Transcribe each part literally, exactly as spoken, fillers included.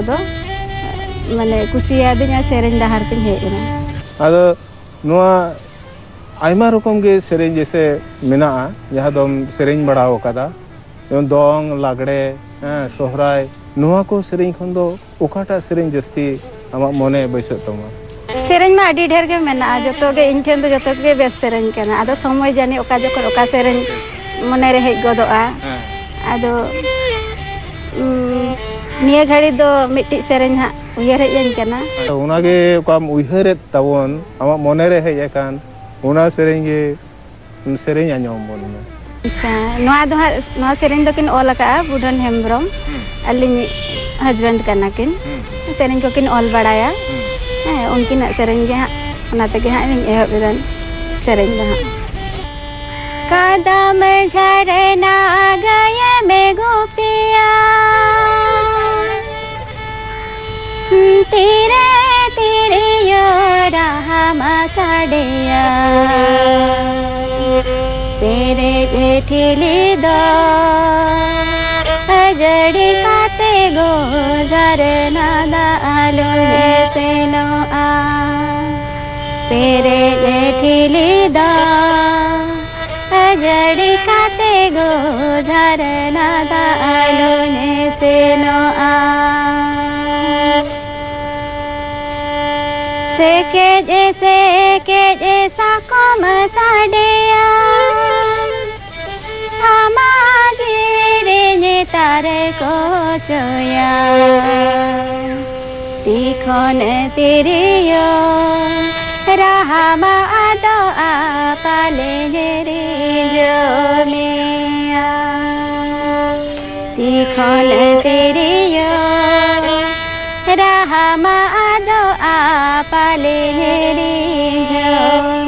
ᱫᱚ ᱢᱟᱱᱮ ᱠᱩᱥᱤᱭᱟᱫᱤᱧ ᱟᱨ ᱥᱮᱨᱮᱧ ᱰᱟᱦᱟᱨ ᱛᱤᱧ ᱦᱮᱡ ᱮᱱᱟ᱾ ᱟᱫᱚ ᱱᱚᱣᱟ ᱟᱭᱢᱟ ᱨᱚᱠᱚᱢ ᱜᱮ ᱥᱮᱨᱮᱧ ᱡᱮᱥᱮ ᱢᱮᱱᱟᱜᱼᱟ, ᱡᱟᱦᱟᱸ ᱫᱚᱢ ᱥᱮᱨᱮᱧ ᱵᱟᱲᱟ ᱟᱠᱟᱫᱟ, ᱡᱮᱢᱚᱱ ᱫᱚᱝ, ᱞᱟᱜᱽᱲᱮ, ᱦᱮᱸ, ᱥᱚᱦᱨᱟᱭ, ᱱᱚᱣᱟ ᱠᱚ ᱥᱮᱨᱮᱧ ᱠᱷᱚᱱ ᱫᱚ ᱚᱠᱟᱴᱟᱜ ᱥᱮᱨᱮᱧ ᱡᱟᱹᱥᱛᱤ ᱟᱢᱟᱜ ᱢᱚᱱᱮ ᱵᱟᱹᱭᱥᱟᱹᱜ ᱛᱟᱢᱟ? ᱥᱮᱨᱮᱧ ᱢᱟ ᱟᱹᱰᱤ ᱰᱷᱮᱨ ᱜᱮ ᱢᱮᱱᱟᱜᱼᱟ, ᱡᱚᱛᱚ ᱜᱮ ᱤᱧ ᱴᱷᱮᱱ ᱫᱚ ᱡᱚᱛᱚ ᱜᱮ ᱵᱮᱥ ᱥᱮᱨᱮᱧ ᱠᱟᱱᱟ᱾ ᱟᱫᱚ ᱥᱚᱢᱚᱭ ᱡᱟᱹᱱᱤᱡ ᱚᱠᱟ ᱡᱚᱠᱷᱚᱱ ᱚᱠᱟ ᱥᱮᱨᱮᱧ ᱢᱚᱱᱮ ᱨᱮ ᱦᱮᱡ ᱜᱚᱫᱚᱜᱼᱟ᱾ ᱦᱮᱸ᱾ ᱟᱫᱚ, ᱩᱸ, ᱱᱤᱭᱟᱹ ᱜᱷᱟᱹᱲᱤ ᱫᱚ ᱢᱤᱫᱴᱤᱡ ᱥᱮᱨᱮᱧ ᱦᱟᱸᱜ ᱩᱭᱦᱟᱹᱨ ᱦᱮᱡ ᱟᱹᱧ ᱠᱟᱱᱟ᱾ ᱟᱫᱚ ᱚᱱᱟᱜᱮ ᱚᱠᱟᱢ ᱩᱭᱦᱟᱹᱨᱮᱫ ᱛᱟᱵᱚᱱ, ᱟᱢᱟᱜ ᱢᱚᱱᱮ ᱨᱮ ᱦᱮᱡ ᱟᱠᱟᱱ ᱚᱱᱟ ᱥᱮᱨᱮᱧ ᱜᱮ ᱥᱮᱨᱮᱧ ᱟᱸᱡᱚᱢ ᱟᱵᱚᱱ ᱢᱮ᱾ ᱟᱪᱪᱷᱟ, ᱱᱚᱣᱟ ᱫᱚ ᱦᱟᱸᱜ, ᱱᱚᱣᱟ ᱥᱮᱨᱮᱧ ᱫᱚᱠᱤᱱ ᱚᱞ ᱟᱠᱟᱫᱼᱟ ᱵᱩᱰᱷᱟᱹᱱ ᱦᱮᱢᱵᱨᱚᱢ᱾ ᱦᱩᱸ᱾ ᱟᱹᱞᱤᱧ husband ᱠᱟᱱᱟ ᱠᱤᱱ᱾ ᱦᱩᱸ᱾ ᱥᱮᱨᱮᱧ ᱠᱚᱠᱤᱱ ᱚᱞ ᱵᱟᱲᱟᱭᱟ᱾ ᱦᱩᱸ᱾ ᱦᱮᱸ, ᱩᱱᱠᱤᱱᱟᱜ ᱥᱮᱨᱮᱧ ᱜᱮ ᱦᱟᱸᱜ, ᱚᱱᱟ ᱛᱮᱜᱮ ᱦᱟᱸᱜ ᱞᱤᱧ ᱮᱦᱚᱵ ᱮᱫᱟ ᱥᱮᱨᱮᱧ ᱫᱚ ᱦᱟᱸᱜ᱾ ᱠᱟᱫᱟᱢ ᱡᱷᱟᱨᱱᱟ ᱜᱟᱹᱭᱮᱢ ᱜᱩᱯᱤᱭᱟ, ᱛᱤᱨᱮ ᱛᱤᱨᱭᱳ ᱨᱟᱦᱟᱢ ᱥᱟᱰᱮᱭᱟ᱾ ᱯᱮᱨᱮᱡ ᱴᱷᱤᱞᱤ ᱫᱚ ᱟᱹᱡᱟᱹᱲᱤ ᱠᱟᱛᱮ ᱜᱚ ᱡᱷᱟᱨᱱᱟ ᱫᱟᱜ ᱞᱩᱧ ᱥᱮᱱᱚᱜᱼᱟ᱾ ᱯᱮᱨᱮᱡ ᱴᱷᱤᱞᱤ ᱫᱚ ᱟᱹᱡᱟᱹᱲᱤ ᱠᱟᱛᱮ ᱜᱚ ᱡᱷᱟᱨᱱᱟ ᱫᱟᱜ ᱞᱩᱧ ᱥᱮᱱᱚᱜᱼᱟ᱾ ᱥᱮᱠᱮᱡ ᱥᱮᱠᱮᱡ ᱥᱟᱠᱚᱢ ᱥᱟᱰᱮᱭᱟ, ᱟᱢᱟᱜ ᱡᱤᱣᱤ ᱨᱮ ᱛᱟᱨ ᱠᱚ ᱪᱚᱭᱟ᱾ ᱛᱤᱠᱷᱚᱱ ᱛᱤᱨᱭᱳ ᱨᱟᱦᱟ ᱢᱟ ᱟᱫᱚᱜᱼᱟ, ᱯᱟᱞᱮ ᱨᱤᱸᱡᱷᱟᱹ ᱢᱮᱭᱟ᱾ ᱛᱤᱠᱷᱚᱱ ᱛᱤᱨᱭᱳ ᱨᱟᱦᱟ ᱢᱟ ᱟᱫᱚᱜᱼᱟ, ᱯᱟᱞᱮ ᱨᱤᱸᱡᱷᱟᱹ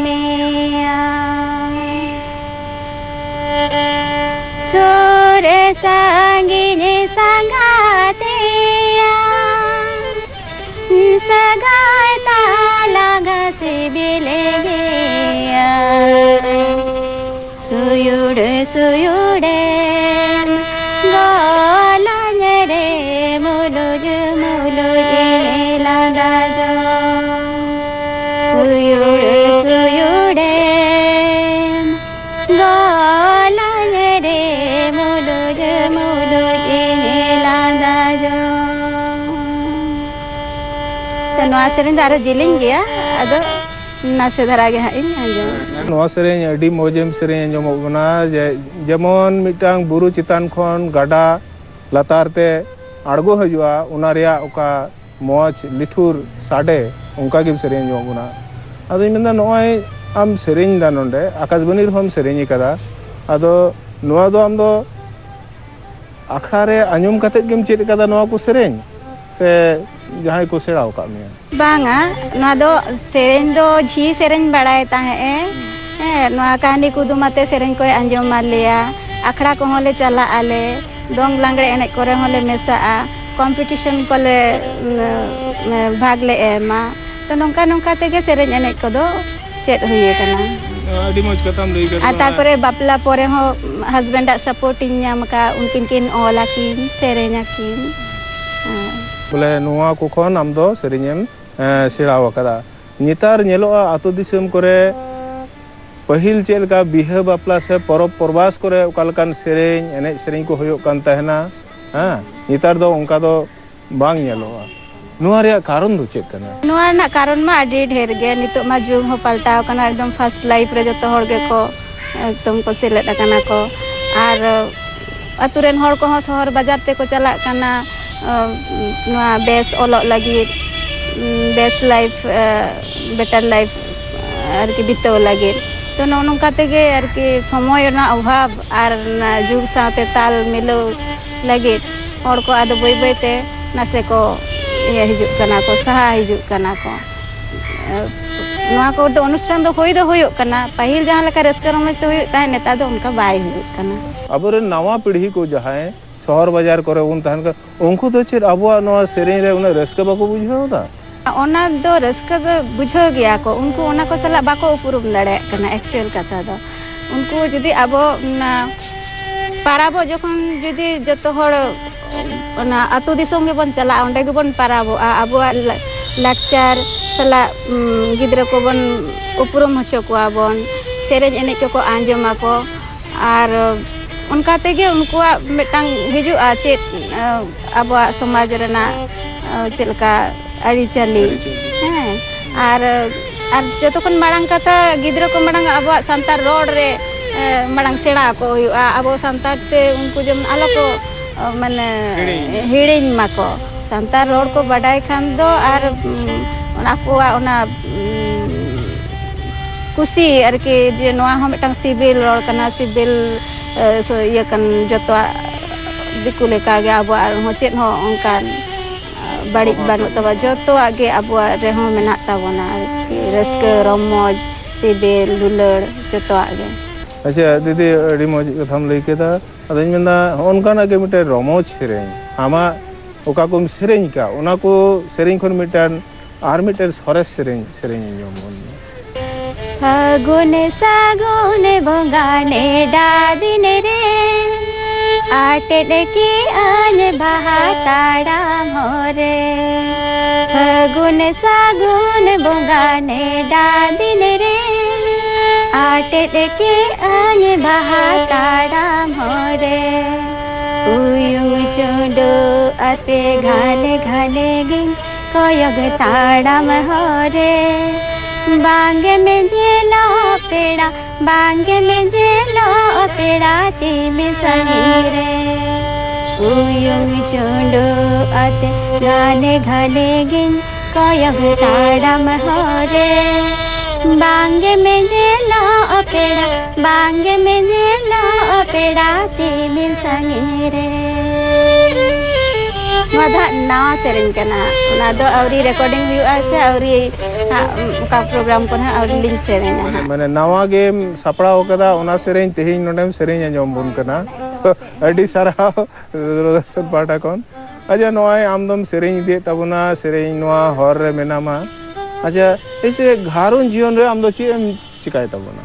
ᱢᱮᱭᱟ᱾ ᱥᱩᱨ ᱥᱟᱺᱜᱤᱧ ᱥᱟᱸᱜᱟᱛᱮᱭᱟ, ᱥᱟᱹᱜᱟᱭ ᱛᱟᱞᱟᱝ ᱥᱤᱵᱤᱞ ᱜᱮᱭᱟ᱾ ᱥᱩᱭᱩᱲ ᱥᱩᱭᱩᱲᱮᱢ ᱜᱚᱞᱟᱧ ᱨᱮ ᱢᱩᱞᱩᱡ ᱱᱚᱣᱟ ᱥᱮᱨᱮᱧ ᱫᱚ ᱟᱨᱦᱚᱸ ᱡᱮᱞᱮᱧ ᱜᱮᱭᱟ, ᱟᱫᱚ ᱱᱟᱥᱮ ᱫᱷᱟᱨᱟ ᱜᱮ ᱦᱟᱸᱜ ᱤᱧ ᱟᱸᱡᱚᱢᱟ᱾ ᱱᱚᱣᱟ ᱥᱮᱨᱮᱧ ᱟᱹᱰᱤ ᱢᱚᱡᱽ ᱮᱢ ᱥᱮᱨᱮᱧ ᱟᱸᱡᱚᱢᱚᱜ ᱠᱟᱱᱟ, ᱡᱮ ᱡᱮᱢᱚᱱ ᱢᱤᱫᱴᱟᱝ ᱵᱩᱨᱩ ᱪᱮᱛᱟᱱ ᱠᱷᱚᱱ ᱜᱟᱰᱟ ᱞᱟᱛᱟᱨ ᱛᱮ ᱟᱬᱜᱚ ᱦᱤᱡᱩᱜᱼᱟ, ᱚᱱᱟ ᱨᱮᱭᱟᱜ ᱚᱠᱟ ᱢᱚᱡᱽ ᱞᱤᱴᱷᱩᱨ ᱥᱟᱰᱮ, ᱚᱱᱠᱟ ᱜᱮᱢ ᱥᱮᱨᱮᱧ ᱟᱸᱡᱚᱢᱚᱜ ᱠᱟᱱᱟ᱾ ᱟᱫᱚᱧ ᱢᱮᱱᱫᱟ, ᱱᱚᱜᱼᱚᱭ ᱟᱢ ᱥᱮᱨᱮᱧ ᱫᱟ ᱱᱚᱰᱮ, ᱟᱠᱟᱥᱵᱟᱱᱤ ᱨᱮᱦᱚᱸᱢ ᱥᱮᱨᱮᱧ ᱟᱠᱟᱫᱟ, ᱟᱫᱚ ᱱᱚᱣᱟ ᱫᱚ ᱟᱢ ᱫᱚ ᱟᱠᱷᱲᱟ ᱨᱮ ᱟᱸᱡᱚᱢ ᱠᱟᱛᱮᱫ ᱜᱮᱢ ᱪᱮᱫ ᱟᱠᱟᱫᱟ ᱱᱚᱣᱟ ᱠᱚ ᱥᱮᱨᱮᱧ, ᱥᱮ ᱡᱟᱦᱟᱸᱭ ᱠᱚ ᱥᱮᱬᱟ ᱟᱠᱟᱫ ᱢᱮᱭᱟ? ᱵᱟᱝᱟ, ᱱᱚᱣᱟ ᱫᱚ ᱥᱮᱨᱮᱧ ᱫᱚ ᱡᱷᱤ ᱥᱮᱨᱮᱧ ᱵᱟᱲᱟᱭ ᱛᱟᱦᱮᱸᱜ ᱮ᱾ ᱦᱮᱸ, ᱱᱚᱣᱟ ᱠᱟᱹᱦᱱᱤ ᱠᱩᱫᱩᱢ ᱟᱛᱮ ᱥᱮᱨᱮᱧ ᱠᱚᱭ ᱟᱸᱡᱚᱢ ᱟᱞᱮᱭᱟ᱾ ᱟᱠᱷᱲᱟ ᱠᱚᱦᱚᱸ ᱞᱮ ᱪᱟᱞᱟᱜ ᱟᱞᱮ, ᱫᱚᱝ ᱞᱟᱜᱽᱲᱮ ᱮᱱᱮᱡ ᱠᱚᱨᱮ ᱦᱚᱸᱞᱮ ᱢᱮᱥᱟᱜᱼᱟ, ᱠᱚᱢᱯᱤᱴᱤᱥᱚᱱ ᱠᱚᱞᱮ, ᱩᱸ, ᱩᱸ, ᱵᱷᱟᱜᱽ ᱞᱮ ᱮᱢᱟ᱾ ᱛᱚ, ᱱᱚᱝᱠᱟ ᱱᱚᱝᱠᱟ ᱛᱮᱜᱮ ᱥᱮᱨᱮᱧ ᱮᱱᱮᱡ ᱠᱚᱫᱚ ᱪᱮᱫ ᱦᱩᱭ ᱟᱠᱟᱱᱟ᱾ ᱟᱹᱰᱤ ᱢᱚᱡᱽ ᱠᱟᱛᱷᱟᱢ ᱞᱟᱹᱭ ᱠᱟᱫᱟ᱾ ᱟᱨ ᱛᱟᱨᱯᱚᱨᱮ ᱵᱟᱯᱞᱟ ᱯᱚᱨᱮ ᱦᱚᱸ ᱦᱟᱥᱵᱮᱱᱰᱟᱜ ᱥᱟᱯᱳᱨᱴ ᱤᱧ ᱧᱟᱢ ᱟᱠᱟᱫ, ᱩᱱᱠᱤᱱ ᱠᱤᱱ ᱚᱞ ᱟᱹᱠᱤᱱ, ᱥᱮᱨᱮᱧ ᱟᱹᱠᱤᱱ᱾ ᱦᱮᱸ᱾ ᱵᱚᱞᱮ, ᱱᱚᱣᱟ ᱠᱚ ᱠᱷᱚᱱ ᱟᱢ ᱫᱚ ᱥᱮᱨᱮᱧ ᱮᱢ, ᱮᱸ, ᱥᱮᱬᱟ ᱟᱠᱟᱫᱟ᱾ ᱱᱮᱛᱟᱨ ᱧᱮᱞᱚᱜᱼᱟ, ᱟᱹᱛᱩ ᱫᱤᱥᱚᱢ ᱠᱚᱨᱮ ᱯᱟᱹᱦᱤᱞ ᱪᱮᱫ ᱞᱮᱠᱟ ᱵᱤᱦᱟᱹ ᱵᱟᱯᱞᱟ ᱥᱮ ᱯᱚᱨᱚᱵᱽ ᱯᱚᱨᱵᱟᱥ ᱠᱚᱨᱮ ᱚᱠᱟ ᱞᱮᱠᱟᱱ ᱥᱮᱨᱮᱧ, ᱮᱱᱮᱡ ᱥᱮᱨᱮᱧ ᱠᱚ ᱦᱩᱭᱩᱜ ᱠᱟᱱ ᱛᱟᱦᱮᱱᱟ, ᱦᱮᱸ, ᱱᱮᱛᱟᱨ ᱫᱚ ᱚᱱᱠᱟ ᱫᱚ ᱵᱟᱝ ᱧᱮᱞᱚᱜᱼᱟ᱾ ᱱᱚᱣᱟ ᱨᱮᱭᱟᱜ ᱠᱟᱨᱚᱱ ᱫᱚ ᱪᱮᱫ ᱠᱟᱱᱟ? ᱱᱚᱣᱟ ᱨᱮᱱᱟᱜ ᱠᱟᱨᱚᱱ ᱢᱟ ᱟᱹᱰᱤ ᱰᱷᱮᱨ ᱜᱮ᱾ ᱱᱤᱛᱚᱜ ᱢᱟ ᱡᱩᱜᱽ ᱦᱚᱸ ᱯᱟᱞᱴᱟᱣ ᱟᱠᱟᱱᱟ, ᱮᱠᱫᱚᱢ ᱯᱷᱟᱥᱴ ᱞᱟᱭᱤᱯᱷ ᱨᱮ ᱡᱚᱛᱚ ᱦᱚᱲ ᱜᱮᱠᱚ ᱮᱠᱫᱚᱢ ᱠᱚ ᱥᱮᱞᱮᱫ ᱟᱠᱟᱱᱟ ᱠᱚ᱾ ᱟᱨ ᱟᱹᱛᱩ ᱨᱮᱱ ᱦᱚᱲ ᱠᱚᱦᱚᱸ ᱥᱚᱦᱚᱨ ᱵᱟᱡᱟᱨ ᱛᱮᱠᱚ ᱪᱟᱞᱟᱜ ᱠᱟᱱᱟ, ᱱᱚᱣᱟ ᱵᱮᱥ ᱚᱞᱚᱜ ᱞᱟᱹᱜᱤᱫ, ᱵᱮᱥ ᱞᱟᱭᱤᱯᱷ, ᱵᱮᱴᱟᱨ ᱞᱟᱭᱤᱯᱷ ᱟᱨᱠᱤ ᱵᱤᱛᱟᱹᱣ ᱞᱟᱹᱜᱤᱫ᱾ ᱛᱚ, ᱱᱚᱜᱼᱚ ᱱᱚᱝᱠᱟ ᱛᱮᱜᱮ ᱟᱨᱠᱤ ᱥᱚᱢᱚᱭ ᱨᱮᱱᱟᱜ ᱚᱵᱷᱟᱵᱽ ᱟᱨ ᱚᱱᱟ ᱡᱩᱜᱽ ᱥᱟᱶᱛᱮ ᱛᱟᱞ ᱢᱤᱞᱟᱹᱣ ᱞᱟᱹᱜᱤᱫ ᱦᱚᱲ ᱠᱚ ᱟᱫᱚ ᱵᱟᱹᱭ ᱵᱟᱹᱭ ᱛᱮ ᱱᱟᱥᱮ ᱠᱚ ᱤᱭᱟᱹ ᱦᱤᱡᱩᱜ ᱠᱟᱱᱟ ᱠᱚ, ᱥᱟᱦᱟ ᱦᱤᱡᱩᱜ ᱠᱟᱱᱟ ᱠᱚ᱾ ᱱᱚᱣᱟ ᱠᱚᱫᱚ ᱚᱱᱩᱥᱴᱷᱟᱱ ᱫᱚ ᱦᱩᱭ ᱫᱚ ᱦᱩᱭᱩᱜ ᱠᱟᱱᱟ, ᱯᱟᱹᱦᱤᱞ ᱡᱟᱦᱟᱸ ᱞᱮᱠᱟ ᱨᱟᱹᱥᱠᱟᱹ ᱨᱚᱢᱚᱡᱽ ᱛᱮ ᱦᱩᱭᱩᱜ ᱛᱟᱦᱮᱸᱫ, ᱱᱮᱛᱟᱨ ᱫᱚ ᱚᱱᱠᱟ ᱵᱟᱭ ᱦᱩᱭᱩᱜ ᱠᱟᱱᱟ᱾ ᱟᱵᱚᱨᱮᱱ ᱱᱟᱣᱟ ᱯᱤᱲᱦᱤ ᱠᱚ ᱡᱟᱦᱟᱸᱭ ᱥᱚᱦᱚᱨ ᱵᱟᱡᱟᱨ ᱠᱚᱨᱮ ᱵᱚᱱ ᱛᱟᱦᱮᱱ ᱠᱟᱱᱟ, ᱩᱱᱠᱩ ᱫᱚ ᱪᱮᱫ ᱟᱵᱚᱣᱟᱜ ᱱᱚᱣᱟ ᱥᱮᱨᱮᱧ ᱨᱮ ᱩᱱᱟᱹᱜ ᱨᱟᱹᱥᱠᱟᱹ ᱵᱟᱠᱚ ᱵᱩᱡᱷᱟᱹᱣ ᱮᱫᱟ? ᱚᱱᱟ ᱫᱚ ᱨᱟᱹᱥᱠᱟᱹ ᱫᱚ ᱵᱩᱡᱷᱟᱹᱣ ᱜᱮᱭᱟ ᱠᱚ, ᱩᱱᱠᱩ ᱚᱱᱟ ᱠᱚ ᱥᱟᱞᱟᱜ ᱵᱟᱠᱚ ᱩᱯᱨᱩᱢ ᱫᱟᱲᱮᱭᱟᱜ ᱠᱟᱱᱟ᱾ ᱮᱠᱪᱩᱭᱮᱞ ᱠᱟᱛᱷᱟ ᱫᱚ, ᱩᱱᱠᱩ ᱡᱩᱫᱤ ᱟᱵᱚ ᱚᱱᱟ ᱯᱟᱨᱟᱵᱚᱜ ᱡᱚᱠᱷᱚᱱ ᱡᱩᱫᱤ ᱡᱚᱛᱚ ᱦᱚᱲ ᱚᱱᱟ ᱟᱹᱛᱩ ᱫᱤᱥᱚᱢ ᱜᱮᱵᱚᱱ ᱪᱟᱞᱟᱜᱼᱟ, ᱚᱸᱰᱮ ᱜᱮᱵᱚᱱ ᱯᱟᱨᱟᱵᱚᱜᱼᱟ, ᱟᱵᱚᱣᱟᱜ ᱞᱟ-, ᱞᱟᱠᱪᱟᱨ ᱥᱟᱞᱟᱜ, ᱩᱢ, ᱜᱤᱫᱽᱨᱟᱹ ᱠᱚᱵᱚᱱ ᱩᱯᱨᱩᱢ ᱦᱚᱪᱚ ᱠᱚᱣᱟ ᱵᱚᱱ, ᱥᱮᱨᱮᱧ ᱮᱱᱮᱡ ᱠᱚᱠᱚ ᱟᱸᱡᱚᱢᱟᱠᱚ᱾ ᱟᱨ ᱚᱱᱠᱟ ᱛᱮᱜᱮ ᱩᱱᱠᱩᱣᱟᱜ ᱢᱤᱫᱴᱟᱝ ᱦᱤᱡᱩᱜᱼᱟ ᱪᱮᱫ, ᱟᱵᱚᱣᱟᱜ ᱥᱚᱢᱟᱡᱽ ᱨᱮᱱᱟᱜ ᱪᱮᱫ ᱞᱮᱠᱟ ᱟᱹᱨᱤᱪᱟᱹᱞᱤ᱾ ᱟᱹᱨᱤᱪᱟᱹᱞᱤ᱾ ᱦᱮᱸ, ᱟᱨ, ᱟᱨ ᱡᱚᱛᱚ ᱠᱷᱚᱱ ᱢᱟᱲᱟᱝ ᱠᱟᱛᱷᱟ, ᱜᱤᱫᱽᱨᱟᱹ ᱠᱚ ᱢᱟᱲᱟᱝ ᱟᱵᱚᱣᱟᱜ ᱥᱟᱱᱛᱟᱲ ᱨᱚᱲ ᱨᱮ, ᱮ, ᱢᱟᱲᱟᱝ ᱥᱮᱬᱟ ᱟᱠᱚ ᱦᱩᱭᱩᱜᱼᱟ᱾ ᱟᱵᱚ ᱥᱟᱱᱛᱟᱲ ᱛᱮ ᱩᱱᱠᱩ ᱡᱮᱢᱚᱱ ᱟᱞᱚ ᱠᱚ, ᱚ, ᱢᱟᱱᱮ, ᱦᱤᱲᱤᱧ᱾ ᱦᱤᱲᱤᱧ ᱢᱟᱠᱚ᱾ ᱥᱟᱱᱛᱟᱲ ᱨᱚᱲ ᱠᱚ ᱵᱟᱰᱟᱭ ᱠᱷᱟᱱ ᱫᱚ ᱟᱨ, ᱩᱢ, ᱟᱠᱚᱣᱟᱜ ᱚᱱᱟ, ᱩᱢ, ᱠᱩᱥᱤ ᱟᱨᱠᱤ, ᱡᱮ ᱱᱚᱣᱟ ᱦᱚᱸ ᱢᱤᱫᱴᱟᱝ ᱥᱤᱵᱤᱞ ᱨᱚᱲ ᱠᱟᱱᱟ, ᱥᱤᱵᱤᱞ, ᱮ, ᱥᱚ-, ᱤᱭᱟᱹ ᱠᱟᱱ, ᱡᱚᱛᱚᱣᱟᱜ ᱫᱤᱠᱩ ᱞᱮᱠᱟᱜᱮ ᱟᱵᱚᱣᱟᱜ ᱦᱚᱸ ᱪᱮᱫ ᱦᱚᱸ ᱚᱱᱠᱟᱱ ᱵᱟᱹᱲᱤᱡ ᱵᱟᱹᱱᱩᱜ ᱛᱟᱵᱚᱱᱟ, ᱡᱚᱛᱚᱣᱟᱜ ᱜᱮ ᱟᱵᱚᱣᱟᱜ ᱨᱮᱦᱚᱸ ᱢᱮᱱᱟᱜ ᱛᱟᱵᱚᱱᱟ ᱟᱨᱠᱤ, ᱨᱟᱹᱥᱠᱟᱹ, ᱨᱚᱢᱚᱡᱽ, ᱥᱤᱵᱤᱞ, ᱫᱩᱞᱟᱹᱲ, ᱡᱚᱛᱚᱣᱟᱜ ᱜᱮ᱾ ᱟᱪᱪᱷᱟ ᱫᱤᱫᱤ, ᱟᱹᱰᱤ ᱢᱚᱡᱽ ᱠᱟᱛᱷᱟᱢ ᱞᱟᱹᱭ ᱠᱮᱫᱟ᱾ ᱟᱫᱚᱧ ᱢᱮᱱᱫᱟ, ᱦᱚᱸᱜᱼᱚ ᱱᱚᱝᱠᱟᱱᱟᱜ ᱜᱮ ᱢᱤᱫᱴᱮᱱ ᱨᱚᱢᱚᱡᱽ ᱥᱮᱨᱮᱧ, ᱟᱢᱟᱜ ᱚᱠᱟ ᱠᱚᱢ ᱥᱮᱨᱮᱧ ᱠᱟᱜ, ᱚᱱᱟ ᱠᱚ ᱥᱮᱨᱮᱧ ᱠᱷᱚᱱ ᱢᱤᱫᱴᱮᱱ, ᱟᱨ ᱢᱤᱫᱴᱮᱱ ᱥᱚᱨᱮᱥ ᱥᱮᱨᱮᱧ, ᱥᱮᱨᱮᱧ ᱟᱸᱡᱚᱢ ᱵᱚᱱ ᱢᱮ᱾ ᱯᱷᱟᱹᱜᱩᱱ ᱥᱟᱹᱜᱩᱱ ᱵᱚᱸᱜᱟ ᱱᱮᱰᱟ ᱫᱤᱱ ᱨᱮ, ᱟᱴᱮᱫ ᱠᱮᱜᱼᱟᱹᱧ ᱵᱟᱦᱟ ᱛᱟᱲᱟᱢ ᱦᱚᱨ ᱨᱮ᱾ ᱯᱷᱟᱹᱜᱩᱱ ᱥᱟᱹᱜᱩᱱ ᱵᱚᱸᱜᱟ ᱱᱮᱰᱟ ᱫᱤᱱ ᱨᱮ, ᱟᱴᱮᱫ ᱠᱮᱜᱼᱟᱹᱧ ᱵᱟᱦᱟ ᱛᱟᱲᱟᱢ ᱦᱚᱨ ᱨᱮ᱾ ᱩᱭᱩᱝ ᱪᱩᱰᱩ ᱟᱛᱮ ᱜᱷᱟᱱᱮ ᱜᱷᱟᱱᱮ ᱜᱤᱧ ᱠᱚᱭᱚᱜ ᱛᱟᱲᱟᱢ ᱦᱚᱨ ᱨᱮ᱾ ᱵᱟᱝᱜᱮᱢ ᱧᱮᱞᱚᱜ ᱯᱮᱲᱟ, ᱵᱟᱝᱜᱮᱢ ᱧᱮᱞᱚᱜ ᱯᱮᱲᱟ ᱛᱤᱢᱤ ᱥᱟᱺᱜᱤᱧ ᱨᱮ᱾ ᱩᱭᱩᱝ ᱪᱩᱰᱩ ᱟᱛᱮ ᱜᱷᱟᱱᱮ ᱜᱷᱟᱱᱮ ᱜᱤᱧ ᱠᱚᱭᱚᱜ ᱛᱟᱲᱟᱢ ᱦᱚᱨ ᱨᱮ᱾ ᱵᱟᱝᱜᱮᱢ ᱧᱮᱞᱚᱜ ᱯᱮᱲᱟ, ᱵᱟᱝᱜᱮᱢ ᱧᱮᱞᱚᱜ ᱯᱮᱲᱟ ᱛᱤᱢᱤᱱ ᱥᱟᱺᱜᱤᱧ ᱨᱮ᱾ ᱱᱚᱣᱟ ᱫᱚ ᱦᱟᱸᱜ ᱱᱟᱣᱟ ᱥᱮᱨᱮᱧ ᱠᱟᱱᱟ, ᱚᱱᱟ ᱫᱚ ᱟᱹᱣᱨᱤ ᱨᱮᱠᱚᱨᱰᱤᱝ ᱦᱩᱭᱩᱜᱼᱟ ᱥᱮ ᱟᱹᱣᱨᱤ ᱦᱟᱸᱜ ᱚᱠᱟ ᱯᱨᱳᱜᱨᱟᱢ ᱠᱚᱨᱮ ᱦᱟᱸᱜ ᱟᱹᱣᱨᱤ ᱞᱤᱧ ᱥᱮᱨᱮᱧᱟ ᱢᱟᱱᱮ, ᱦᱟᱸᱜ᱾ ᱢᱟᱱᱮ ᱱᱟᱣᱟ ᱜᱮᱢ ᱥᱟᱯᱲᱟᱣ ᱠᱟᱫᱟ, ᱚᱱᱟ ᱥᱮᱨᱮᱧ ᱛᱮᱦᱮᱧ ᱱᱚᱰᱮᱢ ᱥᱮᱨᱮᱧ ᱟᱸᱡᱚᱢ ᱵᱚᱱ ᱠᱟᱱᱟ᱾ ᱛᱚ, ᱟᱹᱰᱤ ᱥᱟᱨᱦᱟᱣ ᱫᱩᱨᱫᱚᱨᱥᱚᱱ ᱯᱟᱦᱴᱟ ᱠᱷᱚᱱ᱾ ᱟᱪᱪᱷᱟ, ᱱᱚᱜᱼᱚᱭ ᱟᱢ ᱫᱚᱢ ᱥᱮᱨᱮᱧ ᱤᱫᱤᱭᱮᱫ ᱛᱟᱵᱚᱱᱟ, ᱥᱮᱨᱮᱧ ᱱᱚᱣᱟ ᱦᱚᱨ ᱨᱮ ᱢᱮᱱᱟᱢᱟ᱾ ᱟᱪᱪᱷᱟ, ᱮᱭᱥᱮ ᱜᱷᱟᱨᱚᱸᱡᱽ ᱡᱤᱭᱚᱱ ᱨᱮ ᱟᱢ ᱫᱚ ᱪᱮᱫ ᱮᱢ ᱪᱤᱠᱟᱭ ᱛᱟᱵᱚᱱᱟ?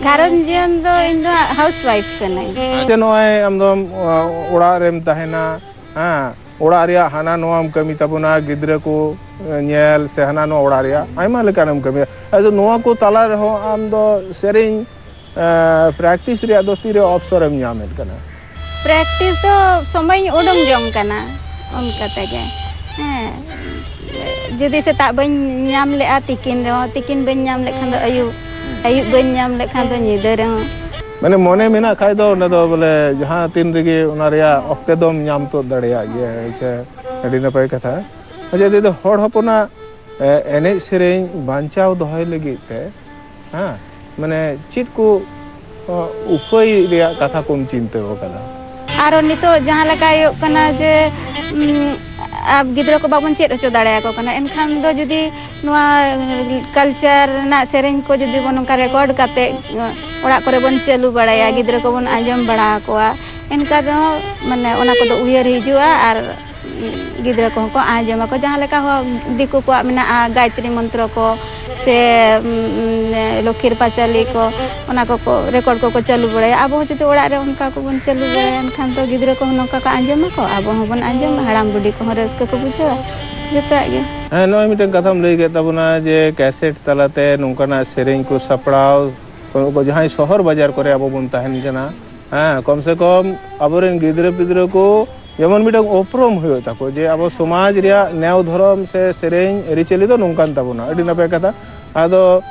ᱜᱷᱟᱨᱚᱸᱡᱽ ᱡᱤᱭᱚᱱ ᱫᱚ ᱤᱧ ᱫᱚ ᱦᱟᱸᱜ ᱦᱟᱣᱩᱥ ᱣᱟᱭᱤᱯ ᱠᱟᱹᱱᱟᱹᱧ᱾ ᱟᱪᱪᱷᱟ, ᱱᱚᱜᱼᱚᱭ ᱟᱢ ᱫᱚᱢ, ᱚ, ᱚᱲᱟᱜ ᱨᱮᱢ ᱛᱟᱦᱮᱱᱟ, ᱦᱮᱸ, ᱚᱲᱟᱜ ᱨᱮᱭᱟᱜ ᱦᱟᱱᱟ ᱱᱚᱣᱟᱢ ᱠᱟᱹᱢᱤ ᱛᱟᱵᱚᱱᱟ, ᱜᱤᱫᱽᱨᱟᱹ ᱠᱚ, ᱮ, ᱧᱮᱞ ᱥᱮ ᱦᱟᱱᱟ ᱱᱚᱣᱟ ᱚᱲᱟᱜ ᱨᱮᱭᱟᱜ ᱟᱭᱢᱟ ᱞᱮᱠᱟᱱᱮᱢ ᱠᱟᱹᱢᱤᱭᱟ᱾ ᱟᱫᱚ ᱱᱚᱣᱟ ᱠᱚ ᱛᱟᱞᱟ ᱨᱮᱦᱚᱸ ᱟᱢ ᱫᱚ ᱥᱮᱨᱮᱧ, ᱮ, ᱯᱨᱮᱠᱴᱤᱥ ᱨᱮᱭᱟᱜ ᱫᱚ ᱛᱤᱨᱮ ᱚᱯᱥᱚᱨᱮᱢ ᱧᱟᱢᱮᱫ ᱠᱟᱱᱟ? ᱯᱨᱮᱠᱴᱤᱥ ᱫᱚ ᱥᱚᱢᱚᱭᱤᱧ ᱩᱰᱩᱝ ᱡᱚᱝ ᱠᱟᱱᱟ, ᱚᱱᱠᱟ ᱛᱮᱜᱮ᱾ ᱦᱮᱸ, ᱡᱩᱫᱤ ᱥᱮᱛᱟᱜ ᱵᱟᱹᱧ ᱧᱟᱢ ᱞᱮᱜᱼᱟ, ᱛᱤᱠᱤᱱ ᱨᱮᱦᱚᱸ, ᱛᱤᱠᱤᱱ ᱵᱟᱹᱧ ᱧᱟᱢ ᱞᱮᱠᱷᱟᱱ ᱫᱚ ᱟᱹᱭᱩᱵ, ᱟᱹᱭᱩᱵ ᱵᱟᱹᱧ ᱧᱟᱢ ᱞᱮᱠᱷᱟᱱ ᱫᱚ ᱧᱤᱫᱟᱹ ᱨᱮᱦᱚᱸ᱾ ᱢᱟᱱᱮ, ᱢᱚᱱᱮ ᱢᱮᱱᱟᱜ ᱠᱷᱟᱡ ᱫᱚ ᱚᱸᱰᱮ ᱫᱚ ᱵᱚᱞᱮ ᱡᱟᱦᱟᱸ ᱛᱤᱱ ᱨᱮᱜᱮ ᱚᱱᱟ ᱨᱮᱭᱟᱜ ᱚᱠᱛᱮ ᱫᱚᱢ ᱧᱟᱢ ᱛᱩᱫ ᱫᱟᱲᱮᱭᱟᱜ ᱜᱮᱭᱟ᱾ ᱟᱪᱪᱷᱟ, ᱟᱹᱰᱤ ᱱᱟᱯᱟᱭ ᱠᱟᱛᱷᱟ᱾ ᱟᱪᱪᱷᱟ, ᱫᱤᱫᱤ, ᱦᱚᱲ ᱦᱚᱯᱚᱱᱟᱜ, ᱮ, ᱮᱱᱮᱡ ᱥᱮᱨᱮᱧ ᱵᱟᱧᱪᱟᱣ ᱫᱚᱦᱚᱭ ᱞᱟᱹᱜᱤᱫ ᱛᱮ, ᱦᱮᱸ, ᱢᱟᱱᱮ, ᱪᱮᱫ ᱠᱚ, ᱚ, ᱩᱯᱟᱹᱭ ᱨᱮᱭᱟᱜ ᱠᱟᱛᱷᱟ ᱠᱚᱢ ᱪᱤᱱᱛᱟᱹ ᱟᱠᱟᱫᱟ? ᱟᱨᱚ ᱱᱤᱛᱚᱜ ᱡᱟᱦᱟᱸ ᱞᱮᱠᱟ ᱦᱩᱭᱩᱜ ᱠᱟᱱᱟ ᱡᱮ, ᱩᱢ, ᱟᱵ-, ᱜᱤᱫᱽᱨᱟᱹ ᱠᱚ ᱵᱟᱵᱚᱱ ᱪᱮᱫ ᱦᱚᱪᱚ ᱫᱟᱲᱮᱭᱟᱠᱚ ᱠᱟᱱᱟ, ᱮᱱᱠᱷᱟᱱ ᱫᱚ ᱡᱩᱫᱤ ᱱᱚᱣᱟ culture ᱨᱮᱱᱟᱜ ᱥᱮᱨᱮᱧ ᱠᱚ ᱡᱩᱫᱤ ᱵᱚᱱ ᱱᱚᱝᱠᱟ record ᱠᱟᱛᱮ, ᱚᱲᱟᱜ ᱠᱚᱨᱮ ᱵᱚᱱ ᱪᱟᱹᱞᱩ ᱵᱟᱲᱟᱭᱟ, ᱜᱤᱫᱽᱨᱟᱹ ᱠᱚᱵᱚᱱ ᱟᱸᱡᱚᱢ ᱵᱟᱲᱟ ᱟᱠᱚᱣᱟ, ᱮᱱᱠᱟ ᱫᱚ, ᱢᱟᱱᱮ, ᱚᱱᱟ ᱠᱚᱫᱚ ᱩᱭᱦᱟᱹᱨ ᱦᱤᱡᱩᱜᱼᱟ᱾ ᱟᱨ ᱜᱤᱫᱽᱨᱟᱹ ᱠᱚᱦᱚᱸ ᱠᱚ ᱟᱸᱡᱚᱢ ᱟᱠᱚ᱾ ᱡᱟᱦᱟᱸ ᱞᱮᱠᱟ ᱦᱚᱸ ᱫᱤᱠᱩ ᱠᱚᱣᱟᱜ ᱢᱮᱱᱟᱜᱼᱟ, ᱜᱟᱭᱛᱨᱤ ᱢᱚᱱᱛᱨᱚ ᱠᱚ ᱥᱮ, ᱩᱢ, ᱞᱚᱠᱠᱷᱤᱨ ᱯᱟᱸᱪᱟᱞᱤ ᱠᱚ, ᱚᱱᱟ ᱠᱚᱠᱚ, record ᱠᱚᱠᱚ ᱪᱟᱹᱞᱩ ᱵᱟᱲᱟᱭᱟ᱾ ᱟᱵᱚ ᱦᱚᱸ ᱡᱩᱫᱤ ᱚᱲᱟᱜ ᱨᱮ ᱚᱱᱠᱟ ᱠᱚᱵᱚᱱ ᱪᱟᱹᱞᱩ ᱵᱟᱲᱟᱭᱟ, ᱮᱱᱠᱷᱟᱱ ᱫᱚ ᱜᱤᱫᱽᱨᱟᱹ ᱠᱚᱦᱚᱸ ᱱᱚᱝᱠᱟ ᱠᱚ ᱟᱸᱡᱚᱢ ᱟᱠᱚ, ᱟᱵᱚ ᱦᱚᱸᱵᱚᱱ ᱟᱸᱡᱚᱢᱟ, ᱦᱟᱲᱟᱢ ᱵᱩᱰᱷᱤ ᱠᱚᱦᱚᱸ ᱨᱟᱹᱥᱠᱟᱹ ᱠᱚ ᱵᱩᱡᱷᱟᱹᱣᱟ, ᱡᱚᱛᱚᱣᱟᱜ ᱜᱮ᱾ ᱦᱮᱸ, ᱱᱚᱜᱼᱚᱭ ᱢᱤᱫᱴᱮᱱ ᱠᱟᱛᱷᱟᱢ ᱞᱟᱹᱭ ᱠᱮᱫ ᱛᱟᱵᱚᱱᱟ ᱡᱮ cassette ᱛᱟᱞᱟᱛᱮ ᱱᱚᱝᱠᱟᱱᱟᱜ ᱥᱮᱨᱮᱧ ᱠᱚ ᱥᱟᱯᱲᱟᱣ, ᱡᱟᱦᱟᱸᱭ ᱥᱚᱦᱚᱨ ᱵᱟᱡᱟᱨ ᱠᱚᱨᱮ ᱟᱵᱚ ᱵᱚᱱ ᱛᱟᱦᱮᱱ ᱠᱟᱱᱟ, ᱦᱮᱸ, ᱠᱚᱢ ᱥᱮ ᱠᱚᱢ ᱟᱵᱚᱨᱮᱱ ᱜᱤᱫᱽᱨᱟᱹ ᱯᱤᱫᱽᱨᱟᱹ ᱠᱚ ᱡᱮᱢᱚᱱ ᱢᱤᱫᱴᱟᱝ ᱩᱯᱨᱩᱢ ᱦᱩᱭᱩᱜ ᱛᱟᱠᱚ ᱡᱮ ᱟᱵᱚ ᱥᱚᱢᱟᱡᱽ ᱨᱮᱭᱟᱜ ᱱᱮᱣ ᱫᱷᱚᱨᱚᱢ ᱥᱮ ᱥᱮᱨᱮᱧ ᱟᱹᱨᱤᱪᱟᱹᱞᱤ ᱫᱚ ᱱᱚᱝᱠᱟᱱ ᱛᱟᱵᱚᱱᱟ᱾ ᱟᱹᱰᱤ ᱱᱟᱯᱟᱭ ᱠᱟᱛᱷᱟ᱾ ᱟᱫᱚ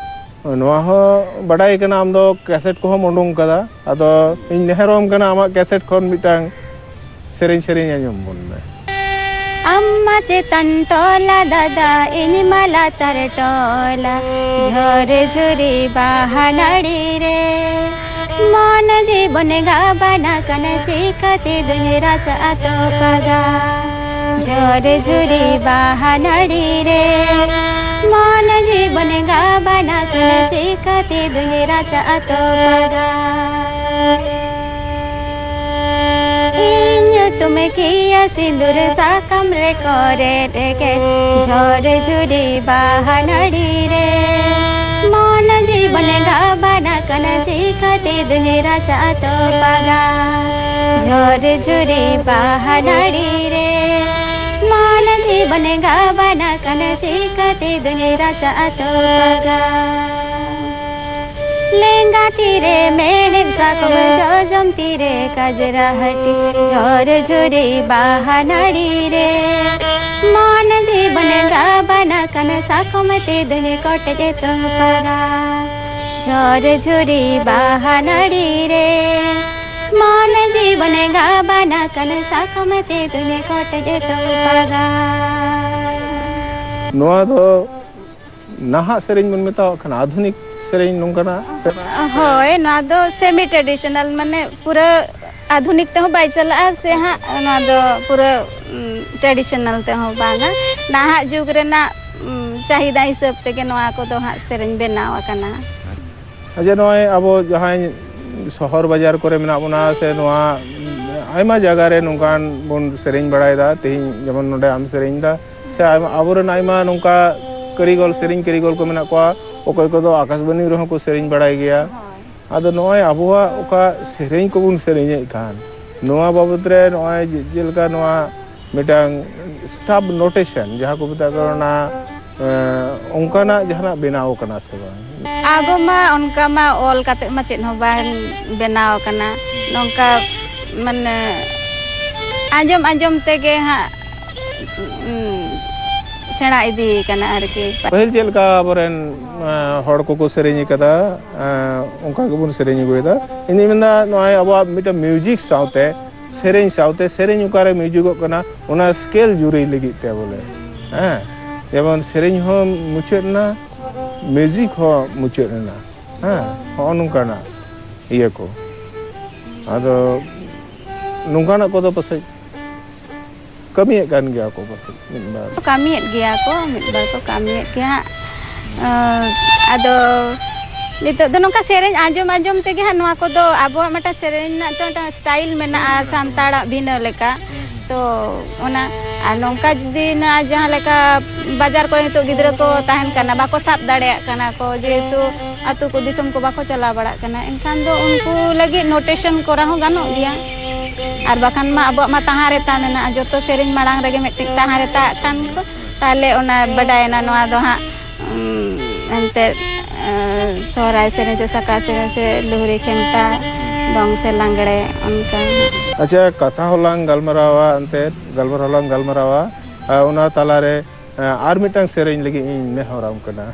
ᱱᱚᱣᱟ ᱦᱚᱸ ᱵᱟᱰᱟᱭ ᱠᱟᱱᱟ ᱟᱢ ᱫᱚ cassette ᱠᱚᱦᱚᱸᱢ ᱩᱰᱩᱝ ᱠᱟᱫᱟ, ᱟᱫᱚ ᱤᱧ ᱱᱮᱦᱚᱨᱚᱢ ᱠᱟᱱᱟ ᱟᱢᱟᱜ cassette ᱠᱷᱚᱱ ᱢᱤᱫᱴᱟᱝ ᱥᱮᱨᱮᱧ, ᱥᱮᱨᱮᱧ ᱟᱸᱡᱚᱢ ᱵᱚᱱ ᱢᱮ᱾ ᱟᱢ ᱢᱟ ᱪᱮᱛᱟᱱ ᱴᱚᱞᱟ ᱫᱟᱫᱟ, ᱤᱧ ᱢᱟ ᱞᱟᱛᱟᱨ ᱴᱚᱞᱟ, ᱡᱷᱚᱨ ᱡᱷᱩᱨᱤ ᱵᱟᱦᱟ ᱱᱟᱹᱲᱤ ᱨᱮ, ᱢᱚᱱ ᱡᱤᱵᱚᱱ ᱜᱟᱵᱟᱱᱟ ᱠᱟᱱᱟ, ᱪᱤᱠᱟᱹᱛᱮ ᱫᱩᱧ ᱨᱟᱪᱟᱜᱼᱟ ᱛᱚᱯᱟᱜᱟ? ᱡᱷᱚᱨ ᱡᱷᱩᱨᱤ ᱵᱟᱦᱟ ᱱᱟᱹᱲᱤ ᱨᱮ, ᱢᱚᱱ ᱡᱤᱵᱚᱱ ᱜᱟᱵᱟᱱᱟ ᱠᱟᱱᱟ, ᱪᱤᱠᱟᱹᱛᱮ ᱫᱩᱧ ᱨᱟᱪᱟᱜᱼᱟ ᱛᱚᱯᱟᱜᱟ? ᱤᱧ ᱧᱩᱛᱩᱢ ᱠᱤᱭᱟ ᱥᱤᱸᱫᱩᱨ ᱥᱟᱠᱟᱢ ᱨᱮᱠᱚ ᱨᱮᱫ ᱮᱠᱮᱱ, ᱡᱷᱚᱨ ᱡᱷᱩᱨᱤ ᱵᱟᱦᱟ ᱱᱟᱹᱲᱤ ᱨᱮ, ᱢᱚᱱ ᱡᱤᱵᱚᱱ ᱜᱟᱵᱟᱱᱟ ᱠᱟᱱᱟ, ᱪᱤᱠᱟᱹᱛᱮ ᱫᱩᱧ ᱨᱟᱪᱟᱜᱼᱟ ᱛᱚᱯᱟᱜᱟ? ᱡᱷᱚᱨ ᱡᱷᱩᱨᱤ ᱵᱟᱦᱟ ᱱᱟᱹᱲᱤ ᱨᱮ, ᱢᱚᱱ ᱡᱤᱵᱚᱱ ᱜᱟᱵᱟᱱᱟ ᱠᱟᱱᱟ, ᱪᱤᱠᱟᱹᱛᱮ ᱫᱩᱧ ᱨᱟᱪᱟᱜᱼᱟ ᱛᱚᱯᱟᱜᱟ? ᱞᱮᱸᱜᱟ ᱛᱤᱨᱮ ᱢᱮᱬᱦᱮᱫ ᱥᱟᱠᱚᱢ, ᱡᱚᱡᱚᱢ ᱛᱤᱨᱮ ᱠᱟᱡᱽᱨᱟ ᱦᱟᱹᱴᱤ, ᱡᱷᱚᱨ ᱡᱷᱩᱨᱤ ᱵᱟᱦᱟ ᱱᱟᱹᱲᱤ ᱨᱮ, ᱱᱟᱠᱟᱱ ᱥᱟᱠᱚᱢ ᱛᱮ ᱫᱩᱧ ᱠᱚᱴᱮᱡ ᱛᱚᱯᱟᱜᱟ᱾ ᱡᱷᱚᱨ ᱡᱷᱩᱨᱤ ᱵᱟᱦᱟ ᱱᱟᱹᱲᱤ ᱨᱮ ᱢᱚᱱ ᱡᱤᱵᱚᱱ ᱜᱟᱵᱟᱱᱟ ᱠᱟᱱ ᱥᱟᱠᱚᱢ ᱛᱮ ᱫᱩᱧ ᱠᱚᱴᱮᱡ ᱛᱚᱯᱟᱜᱟ᱾ ᱱᱚᱣᱟ ᱫᱚ ᱱᱟᱦᱟᱜ ᱥᱮᱨᱮᱧ ᱵᱚᱱ ᱢᱮᱛᱟᱣᱟᱜ ᱠᱟᱱᱟ, ᱟᱫᱷᱩᱱᱤᱠ ᱥᱮᱨᱮᱧ ᱱᱚᱝᱠᱟᱱᱟᱜ ᱥᱮ ᱵᱟᱝ? ᱦᱳᱭ, ᱱᱚᱣᱟ ᱫᱚ ᱥᱮᱢᱤ ᱴᱨᱮᱰᱤᱥᱚᱱᱟᱞ, ᱢᱟᱱᱮ ᱯᱩᱨᱟᱹ ᱟᱫᱷᱩᱱᱤᱠ ᱛᱮᱦᱚᱸ ᱵᱟᱭ ᱪᱟᱞᱟᱜᱼᱟ, ᱥᱮ ᱦᱟᱸᱜ ᱱᱚᱣᱟ ᱫᱚ ᱯᱩᱨᱟᱹ ᱴᱨᱮᱰᱤᱥᱚᱱᱟᱞ ᱛᱮᱦᱚᱸ ᱵᱟᱝᱟ᱾ ᱱᱟᱦᱟᱜ ᱡᱩᱜᱽ ᱨᱮᱱᱟᱜ ᱩᱸ, ᱪᱟᱦᱤᱫᱟ ᱦᱤᱥᱟᱹᱵ ᱛᱮᱜᱮ ᱱᱚᱣᱟ ᱠᱚᱫᱚ ᱦᱟᱸᱜ ᱥᱮᱨᱮᱧ ᱵᱮᱱᱟᱣ ᱟᱠᱟᱱᱟ᱾ ᱟᱪᱪᱷᱟ, ᱱᱚᱜᱼᱚᱭ ᱟᱵᱚ ᱡᱟᱦᱟᱸᱭ ᱥᱚᱦᱚᱨ ᱵᱟᱡᱟᱨ ᱠᱚᱨᱮ ᱢᱮᱱᱟᱜ ᱵᱚᱱᱟ, ᱥᱮ ᱱᱚᱣᱟ ᱟᱭᱢᱟ ᱡᱟᱭᱜᱟ ᱨᱮ ᱱᱚᱝᱠᱟᱱ ᱵᱚᱱ ᱥᱮᱨᱮᱧ ᱵᱟᱲᱟᱭᱮᱫᱟ, ᱛᱮᱦᱮᱧ ᱡᱮᱢᱚᱱ ᱱᱚᱰᱮ ᱟᱢ ᱥᱮᱨᱮᱧ ᱮᱫᱟ, ᱥᱮ ᱟᱭᱢᱟ, ᱟᱵᱚᱨᱮᱱ ᱟᱭᱢᱟ ᱱᱚᱝᱠᱟ ᱠᱟᱹᱨᱤᱜᱚᱞ, ᱥᱮᱨᱮᱧ ᱠᱟᱹᱨᱤᱜᱚᱞ ᱠᱚ ᱢᱮᱱᱟᱜ ᱠᱚᱣᱟ, ᱚᱠᱚᱭ ᱠᱚᱫᱚ ᱟᱠᱟᱥᱵᱟᱱᱤ ᱨᱮᱦᱚᱸ ᱠᱚ ᱥᱮᱨᱮᱧ ᱵᱟᱲᱟᱭ ᱜᱮᱭᱟ᱾ ᱟᱫᱚ ᱱᱚᱜᱼᱚᱭ ᱟᱵᱚᱣᱟᱜ ᱚᱠᱟ ᱥᱮᱨᱮᱧ ᱠᱚᱵᱚᱱ ᱥᱮᱨᱮᱧᱮᱫ ᱠᱟᱱ, ᱱᱚᱣᱟ ᱵᱟᱵᱚᱛ ᱨᱮ ᱱᱚᱜᱼᱚᱭ ᱡᱮ-, ᱡᱮᱞᱮᱠᱟ ᱱᱚᱣᱟ ᱢᱤᱫᱴᱟᱝ ᱥᱴᱟᱯ ᱱᱳᱴᱮᱥᱚᱱ, ᱡᱟᱦᱟᱸ ᱠᱚ ᱢᱮᱛᱟᱜ ᱠᱟᱱᱟ ᱚᱱᱟ, ᱮᱸ, ᱚᱱᱠᱟᱱᱟᱜ ᱡᱟᱦᱟᱱᱟᱜ ᱵᱮᱱᱟᱣ ᱠᱟᱱᱟ ᱥᱮ ᱵᱟᱝ? ᱟᱵᱚ ᱢᱟ ᱚᱱᱠᱟ ᱢᱟ ᱚᱞ ᱠᱟᱛᱮ ᱢᱟ ᱪᱮᱫ ᱦᱚᱸ ᱵᱟᱝ ᱵᱮᱱᱟᱣ ᱟᱠᱟᱱᱟ᱾ ᱱᱚᱝᱠᱟ ᱢᱟᱱᱮ ᱟᱸᱡᱚᱢ ᱟᱸᱡᱚᱢ ᱛᱮᱜᱮ ᱦᱟᱸᱜ, ᱩᱸ, ᱥᱮᱬᱟ ᱤᱫᱤ ᱠᱟᱱᱟ ᱟᱨᱠᱤ᱾ ᱯᱟᱹᱦᱤᱞ ᱪᱮᱫ ᱞᱮᱠᱟ ᱟᱵᱚᱨᱮᱱ, ᱮᱸ, ᱦᱚᱲ ᱠᱚᱠᱚ ᱥᱮᱨᱮᱧ ᱟᱠᱟᱫᱟ, ᱮᱸ, ᱚᱱᱠᱟ ᱜᱮᱵᱚᱱ ᱥᱮᱨᱮᱧ ᱟᱹᱜᱩᱭᱮᱫᱟ᱾ ᱤᱧ ᱫᱩᱧ ᱢᱮᱱᱫᱟ ᱱᱚᱜᱼᱚᱭ ᱟᱵᱚᱣᱟᱜ ᱢᱤᱫᱴᱟᱝ ᱢᱤᱣᱡᱤᱠ ᱥᱟᱶᱛᱮ ᱥᱮᱨᱮᱧ ᱥᱟᱶᱛᱮ ᱥᱮᱨᱮᱧ ᱚᱠᱟᱨᱮ ᱢᱤᱣᱡᱤᱠᱚᱜ ᱠᱟᱱᱟ, ᱚᱱᱟ ᱥᱠᱮᱞ ᱡᱩᱨᱤ ᱞᱟᱹᱜᱤᱫ ᱛᱮ ᱵᱚᱞᱮ, ᱦᱮᱸ, ᱡᱮᱢᱚᱱ ᱥᱮᱨᱮᱧ ᱦᱚᱸ ᱢᱩᱪᱟᱹᱫ ᱮᱱᱟ, ᱢᱤᱣᱡᱤᱠ ᱦᱚᱸ ᱢᱩᱪᱟᱹᱫ ᱮᱱᱟ, ᱦᱮᱸ, ᱦᱚᱸᱜᱼᱚ ᱱᱚᱝᱠᱟᱱᱟᱜ ᱤᱭᱟᱹ ᱠᱚ᱾ ᱟᱫᱚ ᱱᱚᱝᱠᱟᱱᱟᱜ ᱠᱚᱫᱚ ᱯᱟᱥᱮᱡ ᱠᱟᱹᱢᱤᱭᱮᱫ ᱠᱟᱱ ᱜᱮᱭᱟ ᱠᱚ ᱯᱟᱥᱮᱡ ᱢᱤᱫ ᱵᱟᱨ᱾ ᱠᱟᱹᱢᱤᱭᱮᱫ ᱜᱮᱭᱟ ᱠᱚ, ᱢᱤᱫ ᱵᱟᱨ ᱠᱚ ᱠᱟᱹᱢᱤᱭᱮᱫ ᱜᱮᱭᱟ ᱦᱟᱸᱜ᱾ ᱟᱸ, ᱟᱫᱚ ᱱᱤᱛᱚᱜ ᱫᱚ ᱱᱚᱝᱠᱟ ᱥᱮᱨᱮᱧ ᱟᱸᱡᱚᱢ ᱟᱸᱡᱚᱢ ᱛᱮᱜᱮ ᱦᱟᱸᱜ ᱱᱚᱣᱟ ᱠᱚᱫᱚ, ᱟᱵᱚᱣᱟᱜ ᱢᱤᱫᱴᱟᱝ ᱥᱮᱨᱮᱧ ᱨᱮᱱᱟᱜ ᱛᱚ ᱢᱤᱫᱴᱟᱝ ᱥᱴᱟᱭᱤᱞ ᱢᱮᱱᱟᱜᱼᱟ ᱥᱟᱱᱛᱟᱲᱟᱜ ᱵᱷᱤᱱᱟᱹ ᱞᱮᱠᱟ᱾ ᱛᱚ ᱚᱱᱟ, ᱟᱨ ᱱᱚᱝᱠᱟ ᱡᱩᱫᱤ ᱱᱚᱣᱟ ᱡᱟᱦᱟᱸ ᱞᱮᱠᱟ ᱵᱟᱡᱟᱨ ᱠᱚᱨᱮ ᱱᱤᱛᱚᱜ ᱜᱤᱫᱽᱨᱟᱹ ᱠᱚ ᱛᱟᱦᱮᱱ ᱠᱟᱱᱟ, ᱵᱟᱠᱚ ᱥᱟᱵ ᱫᱟᱲᱮᱭᱟᱜ ᱠᱟᱱᱟ ᱠᱚ, ᱡᱮᱦᱮᱛᱩ ᱟᱹᱛᱩ ᱠᱚ ᱫᱤᱥᱚᱢ ᱠᱚ ᱵᱟᱠᱚ ᱪᱟᱞᱟᱣ ᱵᱟᱲᱟᱜ ᱠᱟᱱᱟ, ᱮᱱᱠᱷᱟᱱ ᱫᱚ ᱩᱱᱠᱩ ᱞᱟᱹᱜᱤᱫ ᱱᱳᱴᱮᱥᱚᱱ ᱠᱚᱨᱟᱣ ᱦᱚᱸ ᱜᱟᱱᱚᱜ ᱜᱮᱭᱟ᱾ ᱟᱨ ᱵᱟᱠᱷᱟᱱ ᱢᱟ ᱟᱵᱚᱣᱟᱜ ᱢᱟ ᱛᱟᱦᱟᱸ ᱨᱮᱛᱟ ᱢᱮᱱᱟᱜᱼᱟ, ᱡᱚᱛᱚ ᱥᱮᱨᱮᱧ ᱢᱟᱲᱟᱝ ᱨᱮᱜᱮ ᱢᱤᱫᱴᱤᱡ ᱛᱟᱦᱟᱸ ᱨᱮᱛᱟ ᱟᱜ ᱠᱷᱟᱱ ᱠᱚ, ᱛᱟᱦᱚᱞᱮ ᱚᱱᱟ ᱵᱟᱰᱟᱭᱮᱱᱟ ᱱᱚᱣᱟ ᱫᱚ ᱦᱟᱸᱜ, ᱩᱸ, ᱮᱱᱛᱮᱫ, ᱮᱸ, ᱥᱚᱦᱨᱟᱭ ᱥᱮᱨᱮᱧ ᱥᱮ ᱥᱟᱠᱨᱟᱛ ᱥᱮᱨᱮᱧ ᱥᱮ ᱞᱩᱦᱨᱤ ᱠᱷᱮᱢᱴᱟ, ᱫᱚᱝ ᱥᱮ ᱞᱟᱜᱽᱲᱮ, ᱚᱱᱠᱟ ᱦᱟᱸᱜ᱾ ᱟᱪᱪᱷᱟ, ᱠᱟᱛᱷᱟ ᱦᱚᱸᱞᱟᱝ ᱜᱟᱞᱢᱟᱨᱟᱣᱟ, ᱮᱱᱛᱮᱫ ᱜᱟᱞᱢᱟᱨᱟᱣ ᱦᱚᱸᱞᱟᱝ ᱜᱟᱞᱢᱟᱨᱟᱣᱟ, ᱟᱨ ᱚᱱᱟ ᱛᱟᱞᱟᱨᱮ ᱟᱨ ᱢᱤᱫᱴᱟᱝ ᱥᱮᱨᱮᱧ ᱞᱟᱹᱜᱤᱫ ᱤᱧ ᱱᱮᱦᱚᱨᱟᱢ ᱠᱟᱱᱟ᱾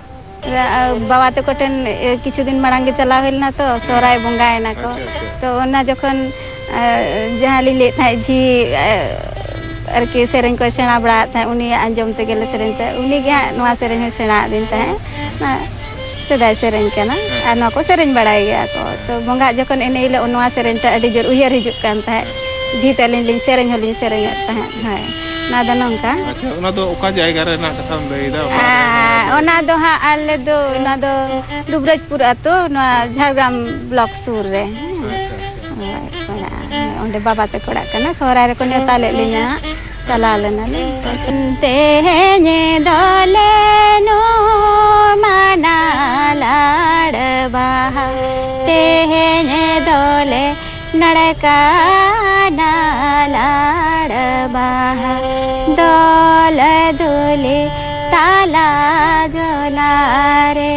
ᱵᱟᱵᱟ ᱛᱟᱠᱚ ᱴᱷᱮᱱ ᱠᱤᱪᱷᱩ ᱫᱤᱱ ᱢᱟᱲᱟᱝ ᱜᱮ ᱪᱟᱞᱟᱣ ᱦᱩᱭ ᱞᱮᱱᱟ ᱛᱚ, ᱥᱚᱦᱨᱟᱭ ᱵᱚᱸᱜᱟᱭᱮᱱᱟ ᱠᱚ᱾ ᱟᱪᱪᱷᱟ, ᱟᱪᱪᱷᱟ᱾ ᱛᱚ ᱚᱱᱟ ᱡᱚᱠᱷᱚᱱ ᱡᱟᱦᱟᱸ ᱞᱤᱧ ᱞᱟᱹᱭᱮᱫ ᱛᱟᱦᱮᱸᱫ, ᱡᱷᱤ ᱟᱨᱠᱤ ᱥᱮᱨᱮᱧ ᱠᱚᱭ ᱥᱮᱬᱟ ᱵᱟᱲᱟᱣᱟᱫ ᱛᱟᱦᱮᱸᱫ, ᱩᱱᱤᱭᱟᱜ ᱟᱸᱡᱚᱢ ᱛᱮᱜᱮ ᱞᱮ ᱥᱮᱨᱮᱧ ᱛᱟᱦᱮᱸᱫ᱾ ᱩᱱᱤ ᱜᱮ ᱦᱟᱸᱜ ᱱᱚᱣᱟ ᱥᱮᱨᱮᱧ ᱦᱚᱸᱭ ᱥᱮᱬᱟ ᱟᱹᱫᱤᱧ ᱛᱟᱦᱮᱸᱫ᱾ ᱚᱱᱟ ᱥᱮᱫᱟᱭ ᱥᱮᱨᱮᱧ ᱠᱟᱱᱟ᱾ ᱟᱨ ᱱᱚᱣᱟ ᱠᱚ ᱥᱮᱨᱮᱧ ᱵᱟᱲᱟᱭ ᱜᱮᱭᱟ ᱠᱚ᱾ ᱛᱚ ᱵᱚᱸᱜᱟᱜ ᱡᱚᱠᱷᱚᱱ ᱮᱱᱮᱡ ᱦᱤᱞᱳᱜ ᱱᱚᱣᱟ ᱥᱮᱨᱮᱧ ᱴᱟᱜ ᱟᱹᱰᱤ ᱡᱳᱨ ᱩᱭᱦᱟᱹᱨ ᱦᱤᱡᱩᱜ ᱠᱟᱱ ᱛᱟᱦᱮᱸᱫ᱾ ᱡᱷᱤ ᱛᱟᱹᱞᱤᱧ ᱞᱤᱧ ᱥᱮᱨᱮᱧ ᱦᱚᱸᱞᱤᱧ ᱥᱮᱨᱮᱧᱮᱫ ᱛᱟᱦᱮᱸᱫ᱾ ᱦᱳᱭ, ᱚᱱᱟ ᱫᱚ ᱱᱚᱝᱠᱟ᱾ ᱟᱪᱪᱷᱟ, ᱚᱱᱟ ᱫᱚ ᱚᱠᱟ ᱡᱟᱭᱜᱟ ᱨᱮᱱᱟᱜ ᱠᱟᱛᱷᱟᱢ ᱞᱟᱹᱭᱫᱟ? ᱚᱠᱟ ᱨᱮ ᱟᱨ ᱚᱱᱟ ᱫᱚ ᱦᱟᱸᱜ ᱟᱞᱮ ᱫᱚ, ᱚᱱᱟ ᱫᱚ ᱫᱩᱵᱨᱟᱡᱽᱯᱩᱨ ᱟᱹᱛᱩ, ᱱᱚᱣᱟ ᱡᱷᱟᱲᱜᱨᱟᱢ ᱵᱞᱚᱠ ᱥᱩᱨ ᱨᱮ᱾ ᱦᱮᱸ᱾ ᱟᱪᱪᱷᱟ, ᱟᱪᱪᱷᱟ᱾ ᱦᱳᱭ, ᱯᱟᱲᱟᱜᱼᱟ᱾ ᱚᱸᱰᱮ ᱵᱟᱵᱟ ᱛᱟᱠᱚ ᱚᱲᱟᱜ ᱠᱟᱱᱟ, ᱥᱚᱦᱨᱟᱭ ᱨᱮᱠᱚ ᱱᱮᱣᱛᱟ ᱞᱮᱫ ᱞᱤᱧᱟ ᱦᱟᱸᱜ, ᱪᱟᱞᱟᱣ ᱞᱮᱱᱟᱞᱮ᱾ ᱛᱮᱦᱮᱧ ᱫᱚᱞᱮ ᱱᱩᱢᱟᱱᱟ ᱞᱟᱲ ᱵᱟᱦᱟ, ᱛᱮᱦᱮᱧ ᱫᱚᱞᱮ ᱱᱟᱲᱠᱟᱱᱟ ᱞᱟᱲ ᱵᱟᱦᱟ, ᱫᱚᱞ ᱫᱩᱞᱤ ᱛᱟᱞᱟ ᱡᱚᱞᱟ ᱨᱮ᱾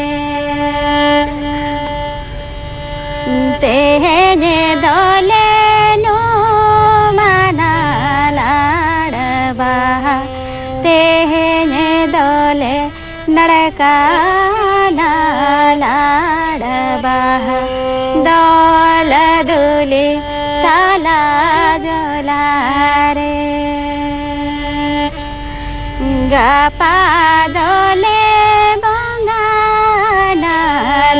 ᱛᱮᱦᱮᱧ ᱫᱚᱞᱮ ᱱᱩᱢᱟᱱᱟ ᱞᱟᱲ ᱵᱟᱦᱟ, ᱛᱮᱦᱮᱧ ᱫᱚᱞᱮ ᱱᱟᱲᱠᱟᱱᱟ ᱞᱟᱲ ᱵᱟᱦᱟ, ᱫᱚᱞ ᱫᱩᱞᱤ ᱛᱟᱞᱟ ᱡᱚᱞᱟ ᱨᱮ᱾ ᱜᱟᱯᱟ ᱫᱚᱞᱮ ᱵᱚᱸᱜᱟᱱᱟ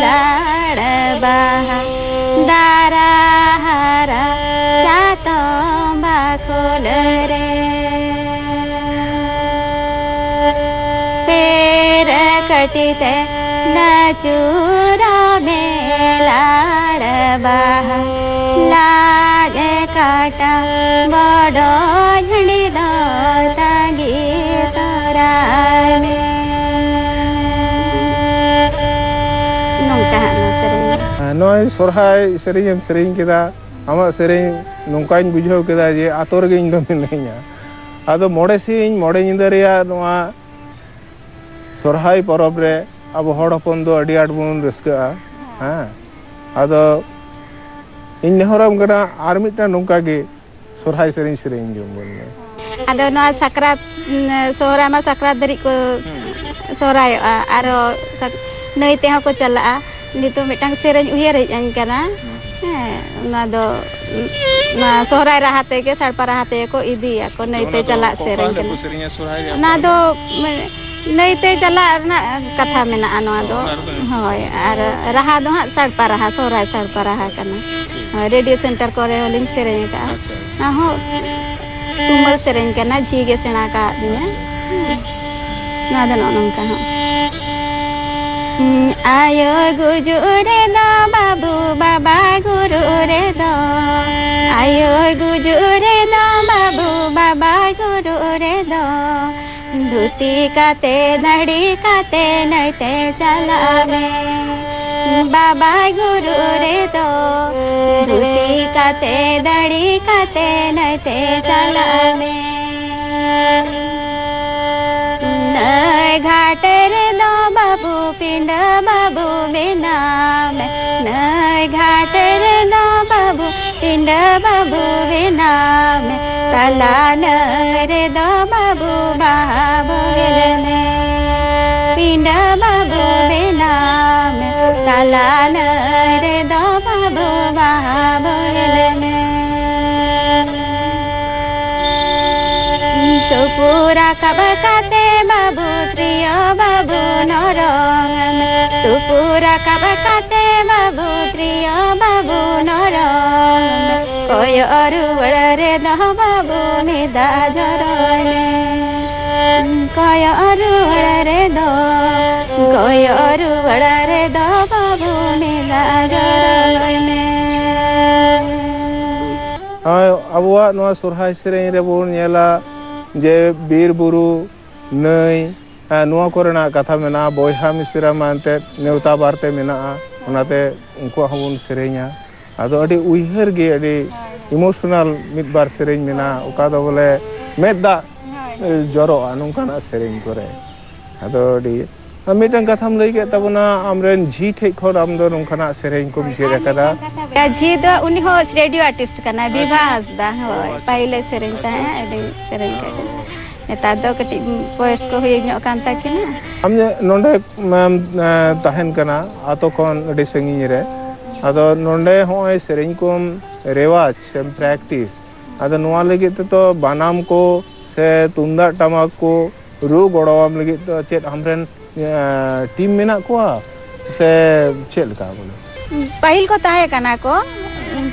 ᱞᱟᱲ ᱵᱟᱦᱟ, ᱫᱟᱨᱟ ᱦᱟᱨᱟ ᱪᱟᱛᱚᱢ ᱵᱟᱠᱷᱳᱞ ᱨᱮ᱾ ᱯᱮᱨ ᱠᱟᱹᱴᱤ ᱛᱮ ᱱᱟᱪᱩᱨᱚᱜ ᱢᱮ ᱞᱟᱲ ᱵᱟᱦᱟ, ᱞᱟᱡ ᱠᱟᱴᱟ ᱵᱚᱰᱚᱡ ᱦᱟᱺᱰᱤ ᱫᱚ ᱛᱟᱺᱜᱤ ᱛᱚᱨᱟᱭ ᱢᱮ᱾ ᱱᱚᱝᱠᱟ ᱦᱟᱸᱜ ᱱᱚᱣᱟ ᱥᱮᱨᱮᱧ ᱫᱚ᱾ ᱱᱚᱜᱼᱚᱭ ᱥᱚᱨᱦᱟᱭ ᱥᱮᱨᱮᱧ ᱮᱢ ᱥᱮᱨᱮᱧ ᱠᱮᱫᱟ, ᱟᱢᱟᱜ ᱥᱮᱨᱮᱧ ᱱᱚᱝᱠᱟᱧ ᱵᱩᱡᱷᱟᱹᱣ ᱠᱮᱫᱟ ᱡᱮ ᱟᱛᱳ ᱨᱮᱜᱮ ᱤᱧ ᱫᱚ ᱢᱤᱱᱟᱹᱧᱟ᱾ ᱟᱫᱚ ᱢᱚᱬᱮ ᱥᱤᱧ ᱢᱚᱬᱮ ᱧᱤᱫᱟᱹ ᱨᱮᱭᱟᱜ ᱱᱚᱣᱟ ᱥᱚᱨᱦᱟᱭ ᱯᱚᱨᱚᱵᱽ ᱨᱮ ᱟᱵᱚ ᱦᱚᱲ ᱦᱚᱯᱚᱱ ᱫᱚ ᱟᱹᱰᱤ ᱟᱸᱴ ᱵᱚᱱ ᱨᱟᱹᱥᱠᱟᱹᱜᱼᱟ᱾ ᱦᱮᱸ, ᱟᱫᱚ ᱤᱧ ᱱᱮᱦᱚᱨᱟᱢ ᱠᱟᱱᱟ, ᱟᱨ ᱢᱤᱫᱴᱟᱝ ᱱᱚᱝᱠᱟ ᱜᱮ ᱥᱚᱨᱦᱟᱭ ᱥᱮᱨᱮᱧ ᱥᱮᱨᱮᱧ ᱡᱚᱝ ᱵᱚᱱ ᱢᱮ᱾ ᱟᱫᱚ ᱱᱚᱣᱟ ᱥᱟᱠᱨᱟᱛ ᱩᱸ, ᱥᱚᱦᱨᱟᱭ ᱢᱟ ᱥᱟᱠᱨᱟᱛ ᱫᱷᱟᱹᱨᱤᱡ ᱠᱚ ᱦᱩᱸ᱾ ᱥᱚᱦᱨᱟᱭᱚᱜᱼᱟ, ᱟᱨᱚ ᱥᱟᱠ-, ᱱᱟᱹᱭ ᱛᱮᱦᱚᱸ ᱠᱚ ᱪᱟᱞᱟᱜᱼᱟ᱾ ᱱᱤᱛᱚᱜ ᱢᱤᱫᱴᱟᱝ ᱥᱮᱨᱮᱧ ᱩᱭᱦᱟᱹᱨ ᱦᱮᱡ ᱟᱹᱧ ᱠᱟᱱᱟ᱾ ᱦᱩᱸ᱾ ᱦᱮᱸ, ᱚᱱᱟ ᱫᱚ, ᱩᱸ, ᱱᱚᱣᱟ ᱥᱚᱦᱨᱟᱭ ᱨᱟᱦᱟ ᱛᱮᱜᱮ, ᱥᱟᱲᱯᱟ ᱨᱟᱦᱟ ᱛᱮᱜᱮ ᱠᱚ ᱤᱫᱤᱭᱟᱠᱚ, ᱱᱟᱹᱭ ᱛᱮ ᱪᱟᱞᱟᱜ ᱥᱮᱨᱮᱧ ᱠᱟᱱᱟ᱾ ᱚᱱᱟ ᱫᱚ ᱢᱟᱱᱮ ᱱᱟᱹᱭ ᱛᱮ ᱪᱟᱞᱟᱜ ᱨᱮᱱᱟᱜ ᱠᱟᱛᱷᱟ ᱢᱮᱱᱟᱜᱼᱟ ᱱᱚᱣᱟ ᱫᱚ᱾ ᱦᱳᱭ, ᱟᱨ ᱨᱟᱦᱟ ᱫᱚ ᱦᱟᱸᱜ ᱥᱟᱲᱯᱟ ᱨᱟᱦᱟ, ᱥᱚᱦᱨᱟᱭ ᱥᱟᱲᱯᱟ ᱨᱟᱦᱟ ᱠᱟᱱᱟ᱾ ᱦᱳᱭ, ᱨᱮᱰᱤᱭᱳ ᱥᱮᱱᱴᱟᱨ ᱠᱚᱨᱮ ᱦᱚᱸᱞᱤᱧ ᱥᱮᱨᱮᱧ ᱟᱠᱟᱫᱼᱟ᱾ ᱟᱪᱪᱷᱟ, ᱟᱪᱪᱷᱟ᱾ ᱚᱱᱟ ᱦᱚᱸ ᱛᱩᱢᱟᱹᱞ ᱥᱮᱨᱮᱧ ᱠᱟᱱᱟ, ᱡᱷᱤ ᱜᱮ ᱥᱮᱬᱟ ᱟᱠᱟᱫᱤᱧᱟ᱾ ᱟᱪᱪᱷᱟ᱾ ᱦᱮᱸ᱾ ᱱᱚᱣᱟ ᱫᱚ ᱱᱚᱜᱼᱚ ᱱᱚᱝᱠᱟ ᱦᱚᱸ᱾ ᱦᱩᱸ, ᱟᱭᱳ ᱜᱩᱡᱩᱜ ᱨᱮᱫᱚ ᱵᱟᱹᱵᱩ, ᱵᱟᱵᱟ ᱜᱩᱨᱩᱜ ᱨᱮᱫᱚ᱾ ᱟᱭᱳ ᱜᱩᱡᱩᱜ ᱨᱮᱫᱚ ᱵᱟᱹᱵᱩ, ᱵᱟᱵᱟ ᱜᱩᱨᱩᱜ ᱨᱮᱫᱚ᱾ ᱫᱷᱩᱛᱤ ᱠᱟᱛᱮ, ᱫᱟᱹᱦᱲᱤ ᱠᱟᱛᱮ, ᱱᱟᱹᱭᱛᱮ ᱪᱟᱞᱟᱜ ᱢᱮ᱾ ᱵᱟᱵᱟᱭ ᱜᱩᱨᱩ ᱨᱮᱫᱚ, ᱫᱷᱩᱛᱤ ᱠᱟᱛᱮ, ᱫᱟᱹᱦᱲᱤ ᱠᱟᱛᱮ, ᱱᱟᱹᱭᱛᱮ ᱪᱟᱞᱟᱜ ᱢᱮ᱾ ᱱᱟᱹᱭ ᱜᱷᱟᱴ ᱨᱮᱫᱚ ᱵᱟᱹᱵᱩ, ᱯᱤᱸᱰᱟᱹ ᱵᱟᱹᱵᱩ ᱵᱮᱱᱟᱣ ᱢᱮ᱾ ᱱᱟᱹᱭ ᱜᱷᱟᱴ ᱨᱮᱫᱚ ᱵᱟᱹᱵᱩ, ᱯᱤᱸᱰᱟᱹ ᱵᱟᱹᱵᱩ ᱵᱮᱱᱟᱣ ᱢᱮ, ᱛᱟᱞᱟ ᱱᱟᱹᱭ ᱨᱮᱫᱚ ᱵᱟᱹᱵᱩ ᱵᱟᱦᱟ ᱵᱚᱦᱮᱞ ᱢᱮ᱾ ᱯᱤᱸᱰᱟᱹ ᱵᱟᱹᱵᱩ ᱵᱮᱱᱟᱣ ᱢᱮ, ᱛᱟᱞᱟ ᱱᱟᱹᱭ ᱨᱮᱫᱚ ᱵᱟᱹᱵᱩ ᱵᱟᱦᱟ ᱵᱚᱦᱮᱞ ᱢᱮ᱾ ᱛᱩᱯᱩ ᱨᱟᱠᱟᱵ ᱠᱟᱛᱮ ᱵᱟᱹᱵᱩ ᱛᱨᱤᱭᱳ ᱵᱟᱹᱵᱩ ᱱᱚᱨᱚᱝ ᱢᱮ᱾ ᱛᱩᱯᱩ ᱨᱟᱠᱟᱵ ᱠᱟᱛᱮ ᱵᱟᱹᱵᱩ ᱛᱨᱤᱭᱳ ᱵᱟᱹᱵᱩ ᱱᱚᱨᱚᱝ ᱢᱮ᱾ ᱠᱚᱭᱚᱜ ᱨᱩᱣᱟᱹᱲ ᱨᱮᱫᱚ ᱵᱟᱹᱵᱩ ᱢᱤᱫ ᱫᱷᱟᱣ ᱡᱚᱨᱚᱭ ᱢᱮ᱾ ᱠᱚᱭᱚᱜ ᱨᱩᱣᱟᱹᱲ ᱨᱮᱫᱚ, ᱠᱚᱭᱚᱜ ᱨᱩᱣᱟᱹᱲ ᱨᱮᱫᱚ ᱵᱟᱹᱵᱩ ᱢᱤᱫ ᱫᱷᱟᱣ ᱡᱚᱨᱚᱭ ᱢᱮ᱾ ᱦᱳᱭ, ᱟᱵᱚᱣᱟᱜ ᱱᱚᱣᱟ ᱥᱚᱨᱦᱟᱭ ᱥᱮᱨᱮᱧ ᱨᱮᱵᱚᱱ ᱧᱮᱞᱟ ᱡᱮ ᱵᱤᱨ ᱵᱩᱨᱩ, ᱱᱟᱹᱭ, ᱦᱮᱸ, ᱱᱚᱣᱟ ᱠᱚᱨᱮᱱᱟᱜ ᱠᱟᱛᱷᱟ ᱢᱮᱱᱟᱜᱼᱟ, ᱵᱚᱭᱦᱟ ᱢᱤᱥᱨᱟ ᱢᱮᱱᱛᱮ ᱱᱮᱣᱛᱟ ᱵᱟᱨᱛᱮ ᱢᱮᱱᱟᱜᱼᱟ, ᱚᱱᱟᱛᱮ ᱩᱱᱠᱩᱣᱟᱜ ᱦᱚᱸᱵᱚᱱ ᱥᱮᱨᱮᱧᱟ᱾ ᱟᱫᱚ ᱟᱹᱰᱤ ᱩᱭᱦᱟᱹᱨ ᱜᱮ, ᱟᱹᱰᱤ ᱦᱳᱭ, ᱦᱳᱭ᱾ Emotional ᱢᱤᱫ ᱵᱟᱨ ᱥᱮᱨᱮᱧ ᱢᱮᱱᱟᱜᱼᱟ, ᱦᱳᱭ, ᱚᱠᱟ ᱫᱚ ᱵᱚᱞᱮ ᱢᱮᱫ ᱫᱟᱜ, ᱦᱳᱭ, ᱮ, ᱦᱳᱭ᱾ ᱡᱚᱨᱚᱜᱼᱟ ᱱᱚᱝᱠᱟᱱᱟᱜ ᱥᱮᱨᱮᱧ ᱠᱚᱨᱮ᱾ ᱟᱫᱚ ᱟᱹᱰᱤ, ᱟᱨ ᱢᱤᱫᱴᱟᱝ ᱠᱟᱛᱷᱟᱢ ᱞᱟᱹᱭ ᱠᱮᱫ ᱛᱟᱵᱚᱱᱟ, ᱟᱢᱨᱮᱱ ᱡᱷᱤ ᱴᱷᱮᱡ ᱠᱷᱚᱱ ᱟᱢ ᱫᱚ ᱱᱚᱝᱠᱟᱱᱟᱜ ᱥᱮᱨᱮᱧ ᱠᱚᱢ ᱦᱳᱭ, ᱪᱮᱫ ᱟᱨ ᱟᱠᱟᱫᱟ? ᱢᱤᱫᱴᱟᱝ ᱠᱟᱛᱷᱟ ᱵᱮᱱ ᱡᱷᱤ ᱫᱚ ᱩᱱᱤ ᱦᱚᱸ ᱨᱮᱰᱤᱭᱳ ᱟᱨᱴᱤᱥᱴ ᱠᱟᱱᱟᱭ, ᱟᱪᱪᱷᱟ᱾ ᱵᱤᱵᱷᱟ ᱦᱟᱸᱥᱫᱟ᱾ ᱦᱳᱭ, ᱚ, ᱟᱪᱪᱷᱟ, ᱯᱟᱹᱦᱤᱞᱮ ᱟᱪᱪᱷᱟ᱾ ᱥᱮᱨᱮᱧ ᱟᱪᱪᱷᱟ, ᱛᱟᱦᱮᱸᱫ, ᱟᱪᱪᱷᱟ᱾ ᱟᱹᱰᱤ ᱥᱮᱨᱮᱧ ᱚ᱾ ᱠᱟᱜ ᱠᱟᱱᱟ᱾ ᱱᱮᱛᱟᱨ ᱫᱚ ᱠᱟᱹᱴᱤᱡ ᱵᱚᱭᱚᱥ ᱠᱚ ᱦᱩᱭ ᱧᱚᱜ ᱠᱟᱱ ᱛᱟᱹᱠᱤᱱᱟ᱾ ᱟᱢ ᱡᱮ ᱱᱚᱰᱮ ᱢᱮᱢ, ᱮ, ᱛᱟᱦᱮᱱ ᱠᱟᱱᱟ, ᱟᱛᱳ ᱠᱷᱚᱱ ᱟᱹᱰᱤ ᱥᱟᱺᱜᱤᱧ ᱨᱮ, ᱟᱫᱚ ᱱᱚᱰᱮ ᱦᱚᱸᱜᱼᱚᱭ ᱥᱮᱨᱮᱧ ᱠᱚᱢ ᱨᱮᱣᱟᱡᱽ ᱥᱮᱢ ᱯᱨᱮᱠᱴᱤᱥ, ᱟᱫᱚ ᱱᱚᱣᱟ ᱞᱟᱹᱜᱤᱫ ᱛᱮᱫᱚ ᱵᱟᱱᱟᱢ ᱠᱚ ᱥᱮ ᱛᱩᱢᱫᱟᱜ ᱴᱟᱢᱟᱠ ᱠᱚ ᱨᱩ ᱜᱚᱲᱚᱣᱟᱢ ᱞᱟᱹᱜᱤᱫ ᱫᱚ ᱪᱮᱫ ᱟᱢᱨᱮᱱ, ᱮ, ᱴᱤᱢ ᱢᱮᱱᱟᱜ ᱠᱚᱣᱟ ᱥᱮ ᱪᱮᱫ ᱞᱮᱠᱟ ᱵᱚᱞᱮ? ᱯᱟᱹᱦᱤᱞ ᱠᱚ ᱛᱟᱦᱮᱸ ᱠᱟᱱᱟ ᱠᱚ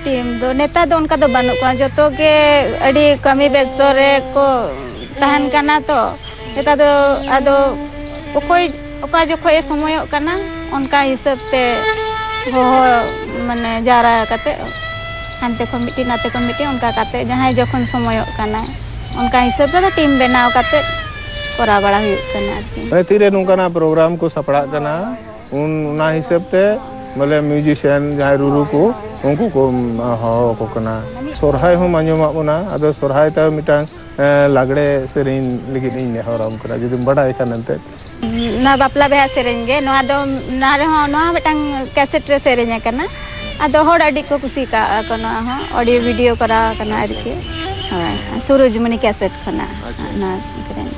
ᱴᱤᱢ ᱫᱚ, ᱱᱮᱛᱟᱨ ᱫᱚ ᱚᱱᱠᱟ ᱫᱚ ᱵᱟᱹᱱᱩᱜ ᱠᱚᱣᱟ, ᱡᱚᱛᱚ ᱜᱮ ᱟᱹᱰᱤ ᱠᱟᱹᱢᱤ ᱵᱮᱥᱛᱚ ᱨᱮ ᱠᱚ ᱛᱟᱦᱮᱱ ᱠᱟᱱᱟ ᱛᱚ᱾ ᱱᱮᱛᱟᱨ ᱫᱚ ᱟᱫᱚ ᱚᱠᱚᱭ ᱚᱠᱟ ᱡᱚᱠᱷᱚᱡ ᱮ ᱥᱚᱢᱚᱭᱚᱜ ᱠᱟᱱᱟ, ᱚᱱᱠᱟ ᱦᱤᱥᱟᱹᱵ ᱛᱮ ᱦᱚᱦᱚ, ᱢᱟᱱᱮ, ᱡᱟᱣᱨᱟ ᱠᱟᱛᱮ, ᱦᱟᱱᱛᱮ ᱠᱷᱚᱱ ᱢᱤᱫᱴᱤᱡ, ᱱᱟᱛᱮ ᱠᱷᱚᱱ ᱢᱤᱫᱴᱤᱡ, ᱚᱱᱠᱟ ᱠᱟᱛᱮ ᱡᱟᱦᱟᱸᱭ ᱡᱚᱠᱷᱚᱱ ᱥᱚᱢᱚᱭᱚᱜ ᱠᱟᱱᱟᱭ, ᱚᱱᱠᱟ ᱦᱤᱥᱟᱹᱵ ᱛᱮ ᱫᱚ ᱴᱤᱢ ᱵᱮᱱᱟᱣ ᱠᱟᱛᱮ ᱠᱚᱨᱟᱣ ᱵᱟᱲᱟ ᱦᱩᱭᱩᱜ ᱠᱟᱱᱟ ᱟᱨᱠᱤ᱾ ᱢᱟᱱᱮ ᱛᱤᱨᱮ ᱱᱚᱝᱠᱟᱱᱟᱜ ᱯᱨᱳᱜᱨᱟᱢ ᱠᱚ ᱥᱟᱯᱲᱟᱜ ᱠᱟᱱᱟ, ᱩᱱ ᱚᱱᱟ ᱦᱤᱥᱟᱹᱵ ᱛᱮ ᱵᱚᱞᱮ ᱢᱤᱣᱡᱤᱥᱤᱭᱟᱱ ᱡᱟᱦᱟᱸᱭ ᱨᱩᱨᱩ ᱠᱚ, ᱩᱱᱠᱩ ᱠᱚ ᱦᱚᱦᱚ ᱟᱠᱚ ᱠᱟᱱᱟ᱾ ᱥᱚᱨᱦᱟᱭ ᱦᱚᱸ ᱟᱸᱡᱚᱢᱟᱜ ᱵᱚᱱᱟ, ᱟᱫᱚ ᱥᱚᱨᱦᱟᱭ ᱛᱟᱭᱚᱢ ᱢᱤᱫᱴᱟᱝ, ᱮ, ᱞᱟᱜᱽᱲᱮ ᱥᱮᱨᱮᱧ ᱞᱟᱹᱜᱤᱫ ᱤᱧ ᱱᱮᱦᱚᱨᱟᱢ ᱠᱟᱱᱟ, ᱡᱩᱫᱤᱢ ᱵᱟᱰᱟᱭ ᱠᱷᱟᱱ ᱮᱱᱛᱮᱫ᱾ ᱱᱚᱣᱟ ᱵᱟᱯᱞᱟ ᱵᱤᱦᱟ ᱥᱮᱨᱮᱧ ᱜᱮ, ᱱᱚᱣᱟ ᱫᱚ, ᱱᱚᱣᱟ ᱨᱮᱦᱚᱸ, ᱱᱚᱣᱟ ᱦᱚᱸ ᱢᱤᱫᱴᱟᱝ ᱠᱮᱥᱮᱴ ᱨᱮ ᱥᱮᱨᱮᱧ ᱟᱠᱟᱱᱟ᱾ ᱟᱫᱚ ᱦᱚᱲ ᱟᱹᱰᱤ ᱠᱚ ᱠᱩᱥᱤ ᱠᱟᱜᱼᱟ ᱠᱚ, ᱱᱚᱣᱟ ᱦᱚᱸ ᱚᱰᱤᱭᱳ ᱵᱷᱤᱰᱤᱭᱳ ᱠᱚᱨᱟᱣ ᱟᱠᱟᱱᱟ ᱟᱨᱠᱤ᱾ ᱦᱳᱭ, ᱥᱩᱨᱩᱡᱽᱢᱩᱱᱤ ᱠᱮᱥᱮᱴ ᱠᱷᱚᱱᱟᱜ ᱟᱪᱪᱷᱟ, ᱟᱪᱪᱷᱟ᱾ ᱱᱚᱣᱟ ᱥᱮᱨᱮᱧ᱾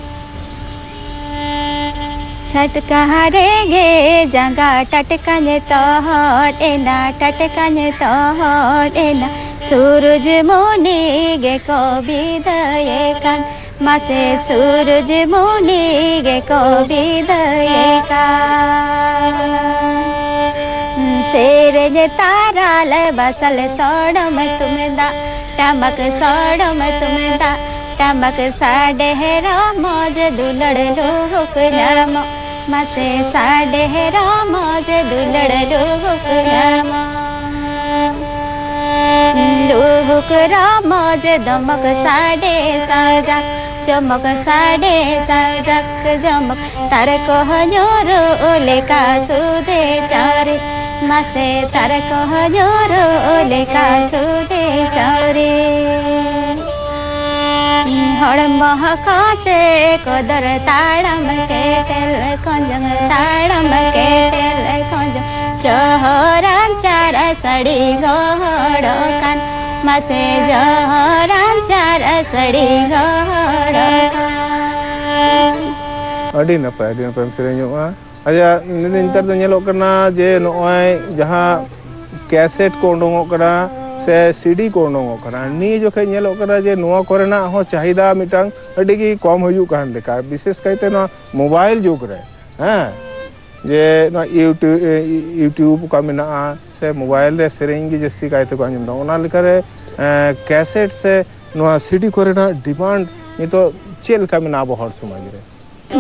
ᱪᱷᱟᱴᱠᱟ ᱨᱮᱜᱮ ᱡᱟᱸᱜᱟ ᱴᱟᱴᱠᱟᱧ ᱛᱚᱦᱚᱫ ᱮᱱᱟ, ᱴᱟᱴᱠᱟᱧ ᱛᱚᱦᱚᱫ ᱮᱱᱟ, ᱥᱩᱨᱩᱡᱽᱢᱩᱱᱤ ᱜᱮᱠᱚ ᱵᱤᱫᱟᱹᱭᱮ ᱠᱟᱱ, ᱢᱟᱥᱮ ᱥᱩᱨᱩᱡᱽᱢᱩᱱᱤ ᱜᱮᱠᱚ ᱵᱤᱫᱟᱹᱭᱮ ᱠᱟᱱ᱾ ᱥᱮᱨᱮᱧ ᱛᱟᱨᱟᱞ ᱵᱟᱥᱟᱞ ᱥᱚᱲᱚᱢ ᱛᱩᱢᱫᱟᱜ ᱴᱟᱢᱟᱠ, ᱥᱚᱲᱚᱢ ᱛᱩᱢᱫᱟᱜ ᱴᱟᱢᱟᱠ ᱥᱟᱰᱮ ᱨᱚᱢᱚᱡᱽ ᱫᱩᱞᱟᱹᱲ ᱞᱩᱦᱩᱠ ᱧᱟᱢᱚᱜ, ᱢᱟᱥᱮ ᱥᱟᱰᱮ ᱨᱚᱢᱚᱡᱽ ᱫᱩᱞᱟᱹᱲ ᱞᱩᱦᱩᱠ ᱧᱟᱢᱚᱜ᱾ ᱞᱩᱦᱩᱠ ᱨᱚᱢᱚᱡᱽ ᱫᱚᱢᱚᱠ ᱥᱟᱰᱮ ᱥᱟᱡᱟᱠ, ᱡᱚᱢᱚᱠ ᱥᱟᱰᱮ ᱥᱟᱡᱟᱠ, ᱡᱚᱢᱚᱠ ᱛᱟᱨ ᱠᱚᱦᱚᱸ ᱧᱩᱨᱩ ᱞᱮᱠᱟ ᱥᱩᱫᱮ ᱪᱟᱣᱨᱤ, ᱢᱟᱥᱮ ᱛᱟᱨ ᱠᱚᱦᱚᱸ ᱧᱩᱨᱩ ᱞᱮᱠᱟ ᱥᱩᱫᱮ ᱪᱟᱣᱨᱤ᱾ ᱦᱚᱲᱢᱚ ᱠᱚ ᱪᱮ ᱠᱚᱫᱚᱨ ᱛᱟᱲᱟᱢ ᱠᱮᱴᱮᱞ ᱠᱷᱚᱸᱡᱚᱝ, ᱛᱟᱲᱟᱢ ᱠᱮᱴᱮᱞ ᱠᱷᱚᱸᱡᱚᱝ, ᱪᱚᱦᱚᱨᱟᱱ ᱪᱟᱨᱟ ᱥᱟᱹᱲᱤ ᱜᱚᱦᱚᱲᱚᱜ ᱠᱟᱱ, ᱢᱟᱥᱮ ᱡᱚᱦᱚᱨᱟᱱ ᱪᱟᱨ ᱥᱟᱹᱲᱤ ᱜᱚᱲᱚ᱾ ᱟᱹᱰᱤ ᱱᱟᱯᱟᱭ, ᱟᱹᱰᱤ ᱱᱟᱯᱟᱭ ᱮᱢ ᱥᱮᱨᱮᱧᱚᱜᱼᱟ᱾ ᱟᱪᱪᱷᱟ, ᱱᱤᱛ-, ᱱᱮᱛᱟᱨ ᱫᱚ ᱧᱮᱞᱚᱜ ᱠᱟᱱᱟ ᱡᱮ ᱱᱚᱜᱼᱚᱭ ᱡᱟᱦᱟᱸ ᱠᱮᱥᱮᱴ ᱠᱚ ᱩᱰᱩᱝᱚᱜ ᱠᱟᱱᱟ ᱥᱮ ᱥᱤᱰᱤ ᱠᱚ ᱩᱰᱩᱝᱚᱜ ᱠᱟᱱᱟ, ᱱᱤᱭᱟᱹ ᱡᱚᱠᱷᱮᱡ ᱧᱮᱞᱚᱜ ᱠᱟᱱᱟ ᱡᱮ ᱱᱚᱣᱟ ᱠᱚᱨᱮᱱᱟᱜ ᱦᱚᱸ ᱪᱟᱦᱤᱫᱟ ᱢᱤᱫᱴᱟᱝ ᱟᱹᱰᱤ ᱜᱮ ᱠᱚᱢ ᱦᱤᱡᱩᱜ ᱠᱟᱱ ᱞᱮᱠᱟ, ᱵᱤᱥᱮᱥ ᱠᱟᱭᱛᱮ ᱱᱚᱣᱟ ᱢᱳᱵᱟᱭᱤᱞ ᱡᱩᱜᱽ ᱨᱮ᱾ ᱦᱮᱸ, ᱡᱮ ᱱᱚᱣᱟ YouTube, YouTube ᱚᱠᱟ ᱢᱮᱱᱟᱜᱼᱟ ᱥᱮ ᱢᱳᱵᱟᱭᱤᱞ ᱨᱮ ᱥᱮᱨᱮᱧ ᱜᱮ ᱡᱟᱹᱥᱛᱤ ᱠᱟᱭ ᱛᱮᱠᱚ ᱟᱸᱡᱚᱢ ᱮᱫᱟ, ᱚᱱᱟ ᱞᱮᱠᱟᱨᱮ, ᱮᱸ, ᱠᱮᱥᱮᱴ ᱥᱮ ᱱᱚᱣᱟ ᱥᱤᱰᱤ ᱠᱚᱨᱮᱱᱟᱜ ᱰᱤᱢᱟᱱᱰ ᱱᱤᱛᱚᱜ ᱪᱮᱫ ᱞᱮᱠᱟ ᱢᱮᱱᱟᱜᱼᱟ ᱟᱵᱚ ᱦᱚᱲ ᱥᱚᱢᱟᱡᱽ ᱨᱮ?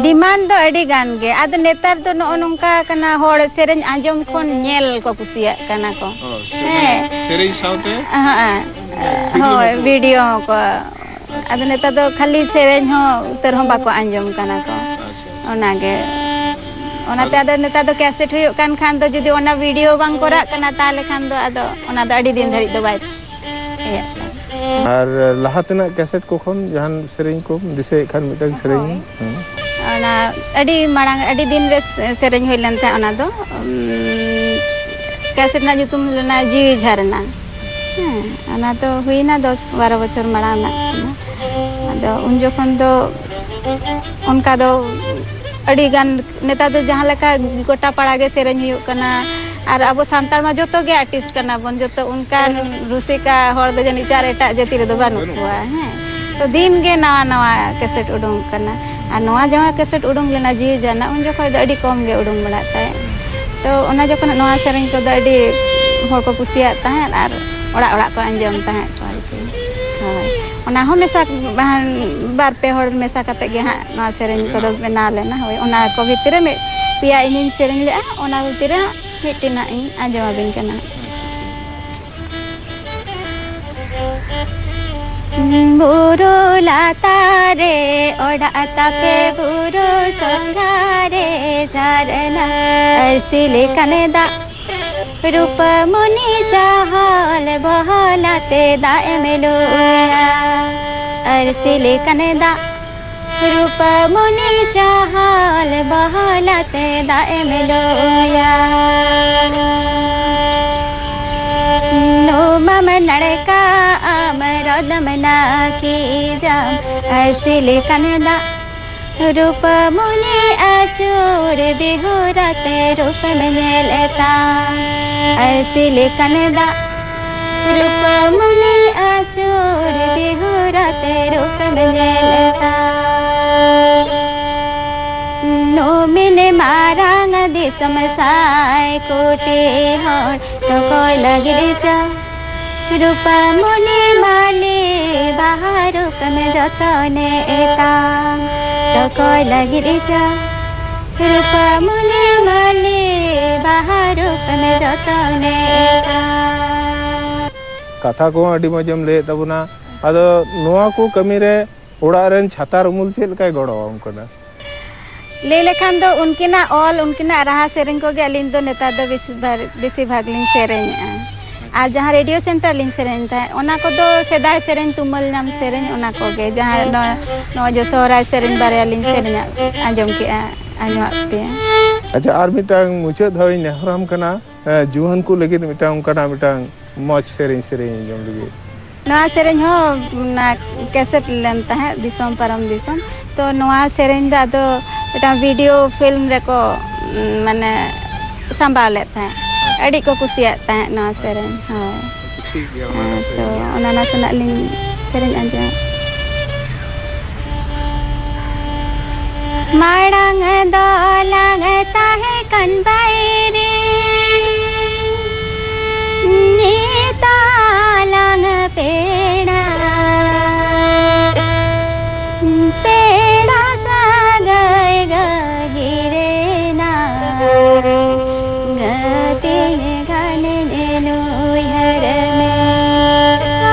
ᱰᱤᱢᱟᱱᱰ ᱫᱚ ᱟᱹᱰᱤ ᱜᱟᱱ ᱜᱮ᱾ ᱟᱫᱚ ᱱᱮᱛᱟᱨ ᱫᱚ ᱱᱚᱜᱼᱚ ᱱᱚᱝᱠᱟ ᱠᱟᱱᱟ, ᱦᱚᱲ ᱥᱮᱨᱮᱧ ᱟᱸᱡᱚᱢ ᱠᱷᱚᱱ ᱧᱮᱞ ᱠᱚ ᱠᱩᱥᱤᱭᱟᱜ ᱠᱟᱱᱟ ᱠᱚ᱾ ᱚ, ᱥᱮᱨᱮᱧ, ᱦᱮᱸ᱾ ᱥᱮᱨᱮᱧ ᱥᱟᱶᱛᱮ ᱦᱮᱸ, ᱵᱷᱤᱰᱤᱭᱳ ᱦᱳᱭ, ᱦᱚᱸᱠᱚ ᱵᱷᱤᱰᱤᱭᱳ ᱦᱚᱸᱠᱚ᱾ ᱟᱫᱚ ᱱᱮᱛᱟᱨ ᱫᱚ ᱠᱷᱟᱹᱞᱤ ᱥᱮᱨᱮᱧ ᱦᱚᱸ ᱩᱛᱟᱹᱨ ᱦᱚᱸ ᱵᱟᱠᱚ ᱟᱸᱡᱚᱢ ᱠᱟᱱᱟ ᱠᱚ᱾ ᱟᱪᱪᱷᱟ, ᱟᱪᱪᱷᱟ᱾ ᱚᱱᱟᱜᱮ᱾ ᱚᱱᱟᱛᱮ ᱟᱫᱚ ᱟᱫᱚ ᱱᱮᱛᱟᱨ ᱫᱚ ᱠᱮᱥᱮᱴ ᱦᱩᱭᱩᱜ ᱠᱟᱱ ᱠᱷᱟᱱ ᱫᱚ, ᱡᱩᱫᱤ ᱚᱱᱟ ᱵᱷᱤᱰᱤᱭᱳ ᱵᱟᱝ ᱠᱚ ᱨᱟᱜ ᱠᱟᱱᱟ, ᱛᱟᱦᱚᱞᱮ ᱠᱷᱟᱱ ᱫᱚ ᱟᱫᱚ ᱚᱱᱟ ᱫᱚ ᱟᱹᱰᱤ ᱫᱤᱱ ᱫᱷᱟᱹᱨᱤᱡ ᱫᱚ ᱵᱟᱭ ᱤᱭᱟᱹᱜ ᱠᱟᱱᱟ᱾ ᱟᱨ ᱞᱟᱦᱟ ᱛᱮᱱᱟᱜ ᱠᱮᱥᱮᱴ ᱠᱚ ᱠᱷᱚᱱ ᱡᱟᱦᱟᱱ ᱥᱮᱨᱮᱧ ᱠᱚᱢ ᱫᱤᱥᱟᱹᱭᱮᱫ ᱠᱷᱟᱱ, ᱢᱤᱫᱴᱟᱝ ᱥᱮᱨᱮᱧ? ᱦᱳᱭ᱾ ᱦᱮᱸ᱾ ᱚᱱᱟ ᱟᱹᱰᱤ ᱢᱟᱲᱟᱝ, ᱟᱹᱰᱤ ᱫᱤᱱ ᱨᱮ ᱥᱮ-, ᱥᱮᱨᱮᱧ ᱦᱩᱭ ᱞᱮᱱ ᱛᱟᱦᱮᱸᱫ ᱚᱱᱟ ᱫᱚ, ᱩᱢ, ᱠᱮᱥᱮᱴ ᱨᱮᱱᱟᱜ ᱧᱩᱛᱩᱢ ᱞᱮᱱᱟ ᱡᱤᱣᱤ ᱡᱷᱟᱨᱱᱟ᱾ ᱦᱮᱸ, ᱚᱱᱟ ᱫᱚ ᱦᱩᱭᱱᱟ ᱫᱚᱥ ᱵᱟᱨᱚ ᱵᱚᱪᱷᱚᱨ ᱢᱟᱲᱟᱝ ᱨᱮᱱᱟᱜ ᱠᱟᱱᱟ᱾ ᱟᱫᱚ ᱩᱱ ᱡᱚᱠᱷᱚᱱ ᱫᱚ ᱚᱱᱠᱟ ᱫᱚ ᱟᱹᱰᱤ ᱜᱟᱱ, ᱱᱮᱛᱟᱨ ᱫᱚ ᱡᱟᱦᱟᱸ ᱞᱮᱠᱟ ᱜᱚᱴᱟ ᱯᱟᱲᱟ ᱜᱮ ᱥᱮᱨᱮᱧ ᱦᱩᱭᱩᱜ ᱠᱟᱱᱟ, ᱟᱨ ᱟᱵᱚ ᱥᱟᱱᱛᱟᱲ ᱢᱟ ᱡᱚᱛᱚ ᱜᱮ ᱟᱨᱴᱤᱥᱴ ᱠᱟᱱᱟ ᱵᱚᱱ, ᱡᱚᱛᱚ ᱚᱱᱠᱟᱱ ᱨᱩᱥᱤᱠᱟ ᱦᱚᱲ ᱫᱚ ᱡᱟᱹᱱᱤᱡ ᱪᱟᱨ ᱮᱴᱟᱜ ᱡᱟᱹᱛᱤ ᱨᱮᱫᱚ ᱵᱟᱹᱱᱩᱜ ᱵᱟᱹᱱᱩᱜ ᱠᱚᱣᱟ᱾ ᱠᱚᱣᱟ᱾ ᱦᱮᱸ, ᱛᱚ ᱫᱤᱱ ᱜᱮ ᱱᱟᱣᱟ ᱱᱟᱣᱟ ᱠᱮᱥᱮᱴ ᱩᱰᱩᱝ ᱠᱟᱱᱟ, ᱟᱨ ᱱᱚᱣᱟ ᱡᱟᱦᱟᱸ ᱠᱮᱥᱮᱴ ᱩᱰᱩᱝ ᱞᱮᱱᱟ ᱡᱤᱣᱤ ᱡᱟᱱᱟ, ᱩᱱ ᱡᱚᱠᱷᱚᱡ ᱫᱚ ᱟᱹᱰᱤ ᱠᱚᱢ ᱜᱮ ᱩᱰᱩᱝ ᱵᱟᱲᱟᱜ ᱛᱟᱦᱮᱸᱫ᱾ ᱛᱚ ᱚᱱᱟ ᱡᱚᱠᱷᱚᱱ ᱱᱚᱣᱟ ᱥᱮᱨᱮᱧ ᱠᱚᱫᱚ ᱟᱹᱰᱤ ᱦᱚᱲ ᱠᱚ ᱠᱩᱥᱤᱭᱟᱜ ᱛᱟᱦᱮᱸᱫ ᱟᱨ ᱚᱲᱟᱜ ᱚᱲᱟᱜ ᱠᱚ ᱟᱸᱡᱚᱢ ᱛᱟᱦᱮᱸᱫ ᱠᱚ ᱟᱨᱠᱤ᱾ ᱦᱳᱭ, ᱚᱱᱟ ᱦᱚᱸ ᱢᱮᱥᱟ, ᱵᱟᱨ ᱯᱮ ᱦᱚᱲ ᱢᱮᱥᱟ ᱠᱟᱛᱮ ᱜᱮ ᱦᱟᱸᱜ ᱱᱚᱣᱟ ᱥᱮᱨᱮᱧ ᱠᱚᱫᱚ ᱵᱮᱱᱟᱣ᱾ ᱵᱮᱱᱟᱣ ᱞᱮᱱᱟ᱾ ᱦᱳᱭ, ᱚᱱᱟ ᱠᱚ ᱵᱷᱤᱛᱤᱨ ᱨᱮ ᱢᱤᱫ ᱯᱮᱭᱟ ᱤᱧᱤᱧ ᱥᱮᱨᱮᱧ ᱞᱮᱫᱼᱟ, ᱚᱱᱟ ᱵᱷᱤᱛᱤᱨ ᱨᱮ ᱦᱟᱸᱜ ᱢᱤᱫᱴᱮᱱ ᱦᱟᱸᱜ ᱤᱧ ᱟᱸᱡᱚᱢ ᱟᱵᱤᱱ ᱠᱟᱱᱟ᱾ ᱵᱩᱨᱩ ᱞᱟᱛᱟᱨ ᱨᱮ ᱚᱲᱟᱜ ᱛᱟᱯᱮ, ᱵᱩᱨᱩ ᱥᱚᱸᱜᱷᱟ ᱨᱮ ᱡᱷᱟᱨᱱᱟ᱾ ᱟᱹᱨᱥᱤ ᱞᱮᱠᱟᱱ ᱫᱟᱜ, ᱨᱩᱯᱟᱹᱢᱩᱱᱤ ᱪᱟᱦᱚᱞ ᱵᱚᱦᱚᱞᱟᱛᱮ ᱫᱟᱜ ᱮᱢ ᱞᱩᱭᱟ᱾ ᱟᱹᱨᱥᱤ ᱞᱮᱠᱟᱱ ᱫᱟᱜ, ᱨᱩᱯᱟᱹᱢᱩᱱᱤ ᱪᱟᱦᱚᱞ ᱵᱚᱦᱚᱞᱟᱛᱮ ᱫᱟᱜ ᱮᱢ ᱞᱩᱭᱟ᱾ ᱱᱚᱣᱟ ᱢᱟᱢ ᱱᱟᱲᱠᱟ ᱟᱫᱟᱢ ᱱᱟᱠᱤ ᱡᱟᱢ ᱟᱨᱥᱤ ᱞᱮᱠᱟᱱ ᱫᱟᱜ, ᱨᱩᱯᱟᱹᱢᱩᱱᱤ ᱟᱹᱪᱩᱨ ᱵᱤᱦᱩᱨᱟᱛᱮ ᱨᱩᱯᱮᱢ ᱧᱮᱞ ᱮᱛᱟ᱾ ᱟᱨᱥᱤ ᱞᱮᱠᱟᱱ ᱫᱟᱜ, ᱨᱩᱯᱟᱹᱢᱩᱱᱤ ᱟᱹᱪᱩᱨ ᱵᱤᱦᱩᱨᱟᱛᱮ ᱨᱩᱯᱮᱢ ᱧᱮᱞ ᱮᱛᱟ᱾ ᱱᱩᱢᱤᱱ ᱢᱟᱨᱟᱝ ᱫᱤᱥᱚᱢ ᱥᱟᱭ ᱠᱳᱴᱤ ᱦᱚᱲ ᱛᱚᱠᱚᱭ ᱞᱟᱹᱜᱤᱫ ᱪᱟ ᱨᱩᱯᱟᱢᱩᱱᱤ ᱢᱟᱹᱞᱤ ᱵᱟᱦᱟ ᱨᱩᱯᱮᱢ ᱡᱚᱛᱚᱱᱮ ᱮᱛᱟᱢ᱾ ᱛᱚᱠᱚᱭ ᱞᱟᱹᱜᱤᱫ ᱤᱪᱟ ᱨᱩᱯᱟᱢᱩᱱᱤ ᱢᱟᱹᱞᱤ ᱵᱟᱦᱟ ᱨᱩᱯᱮᱢ ᱡᱚᱛᱚᱱᱮ ᱮᱛᱟᱢ᱾ ᱠᱟᱛᱷᱟ ᱠᱚᱦᱚᱸ ᱟᱹᱰᱤ ᱢᱚᱡᱽ ᱮᱢ ᱞᱟᱹᱭᱮᱫ ᱛᱟᱵᱚᱱᱟ᱾ ᱟᱫᱚ ᱱᱚᱣᱟ ᱠᱚ ᱠᱟᱹᱢᱤ ᱨᱮ ᱚᱲᱟᱜ ᱨᱮᱱ ᱪᱷᱟᱛᱟᱨ ᱩᱢᱩᱞ ᱪᱮᱫ ᱞᱮᱠᱟᱭ ᱜᱚᱲᱚ ᱟᱢ ᱠᱟᱱᱟ? ᱞᱟᱹᱭ ᱞᱮᱠᱷᱟᱱ ᱫᱚ ᱩᱱᱠᱤᱱᱟᱜ ᱚᱞ, ᱩᱱᱠᱤᱱᱟᱜ ᱨᱟᱦᱟ ᱥᱮᱨᱮᱧ ᱠᱚᱜᱮ ᱟᱹᱞᱤᱧ ᱫᱚ ᱱᱮᱛᱟᱨ ᱫᱚ ᱵᱮᱥᱤ ᱵᱷᱟᱜᱽ, ᱵᱮᱥᱤ ᱵᱷᱟᱜᱽ ᱞᱤᱧ ᱥᱮᱨᱮᱧᱮᱜᱼᱟ᱾ ᱟᱨ ᱡᱟᱦᱟᱸ ᱨᱮᱰᱤᱭᱳ ᱥᱮᱱᱴᱟᱨ ᱞᱤᱧ ᱥᱮᱨᱮᱧ ᱛᱟᱦᱮᱸᱫ, ᱚᱱᱟ ᱠᱚᱫᱚ ᱥᱮᱫᱟᱭ ᱥᱮᱨᱮᱧ, ᱛᱩᱢᱟᱹᱞ ᱧᱟᱢ ᱥᱮᱨᱮᱧ, ᱚᱱᱟ ᱠᱚᱜᱮ᱾ ᱡᱟᱦᱟᱸ ᱱᱚᱣᱟ, ᱱᱚᱣᱟ ᱡᱚ ᱥᱚᱦᱨᱟᱭ ᱥᱮᱨᱮᱧ ᱵᱟᱨᱭᱟ ᱞᱤᱧ ᱥᱮᱨᱮᱧ ᱟᱸᱡᱚᱢ ᱠᱮᱜᱼᱟ, ᱟᱸᱡᱚᱢᱟᱜ ᱯᱮᱭᱟ᱾ ᱟᱪᱪᱷᱟ, ᱟᱨ ᱢᱤᱫᱴᱟᱝ ᱢᱩᱪᱟᱹᱫ ᱫᱷᱟᱣ ᱤᱧ ᱱᱮᱦᱚᱨᱟᱢ ᱠᱟᱱᱟ, ᱮ, ᱡᱩᱣᱟᱹᱱ ᱠᱚ ᱞᱟᱹᱜᱤᱫ ᱢᱤᱫᱴᱟᱝ ᱚᱱᱠᱟᱱᱟᱜ ᱢᱤᱫᱴᱟᱝ ᱢᱚᱡᱽ ᱥᱮᱨᱮᱧ ᱥᱮᱨᱮᱧ ᱟᱸᱡᱚᱢ ᱞᱟᱹᱜᱤᱫ᱾ ᱱᱚᱣᱟ ᱥᱮᱨᱮᱧ ᱦᱚᱸ ᱚᱱᱟ ᱠᱮᱥᱮᱴ ᱞᱮᱱ ᱛᱟᱦᱮᱸᱫ, ᱫᱤᱥᱚᱢ ᱯᱟᱨᱚᱢ ᱫᱤᱥᱚᱢ᱾ ᱛᱚ ᱱᱚᱣᱟ ᱥᱮᱨᱮᱧ ᱫᱚ ᱟᱫᱚ ᱢᱤᱫᱴᱟᱝ ᱵᱷᱤᱰᱤᱭᱳ ᱯᱷᱤᱞᱢ ᱨᱮᱠᱚ, ᱩᱢ, ᱢᱟᱱᱮ ᱥᱟᱢᱵᱟᱣ ᱞᱮᱫ ᱛᱟᱦᱮᱸᱫ᱾ ᱟᱹᱰᱤ ᱠᱚ ᱠᱩᱥᱤᱭᱟᱜ ᱛᱟᱦᱮᱸᱫ ᱱᱚᱣᱟ ᱥᱮᱨᱮᱧ᱾ ᱦᱳᱭ᱾ ᱴᱷᱤᱠ ᱜᱮᱭᱟ, ᱚᱱᱟ ᱦᱮᱸ, ᱱᱟᱥᱮ ᱛᱚ ᱜᱮ᱾ ᱚᱱᱟ ᱱᱟᱥᱮᱱᱟᱜ ᱞᱤᱧ ᱥᱮᱨᱮᱧ ᱟᱸᱡᱚᱢ᱾ ᱢᱟᱲᱟᱝ ᱫᱚ ᱞᱟᱝ ᱛᱟᱦᱮᱸ ᱠᱟᱱ ᱵᱟᱭᱨᱤ, ᱱᱤᱛᱚᱜ ᱞᱟᱝ ᱯᱮᱲᱟ᱾ ᱯᱮᱲᱟ ᱥᱟᱹᱜᱟᱹᱭ ᱜᱟᱹᱦᱤᱨᱮᱱᱟ, ᱜᱟᱛᱮ ᱜᱟᱱᱮᱱ ᱩᱭᱦᱟᱹᱨ ᱢᱮ᱾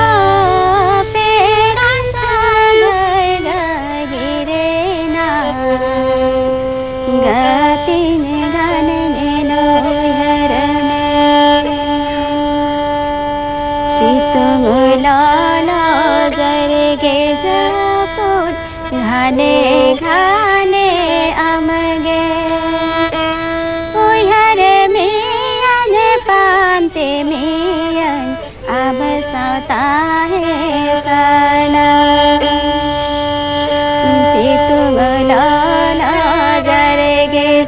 ᱚ, ᱯᱮᱲᱟ ᱥᱟᱹᱜᱟᱹᱭ ᱜᱟᱹᱦᱤᱨᱮᱱᱟ, ᱜᱟᱛᱮ ᱜᱟᱱᱮᱱ ᱩᱭᱦᱟᱹᱨ ᱢᱮ᱾ ᱥᱤᱛᱩᱝ ᱞᱚᱞᱚ ᱡᱟᱨᱜᱮ ᱡᱟᱹᱯᱩᱫ ᱜᱷᱟᱱᱮ ᱜᱷᱟᱱᱮ ᱟᱢᱜᱮ ᱩᱭᱦᱟᱹᱨ ᱢᱤᱭᱟᱹᱧ, ᱯᱟᱱᱛᱮ ᱢᱤᱭᱟᱹᱧ ᱟᱢ ᱥᱟᱶ ᱛᱟᱦᱮᱸ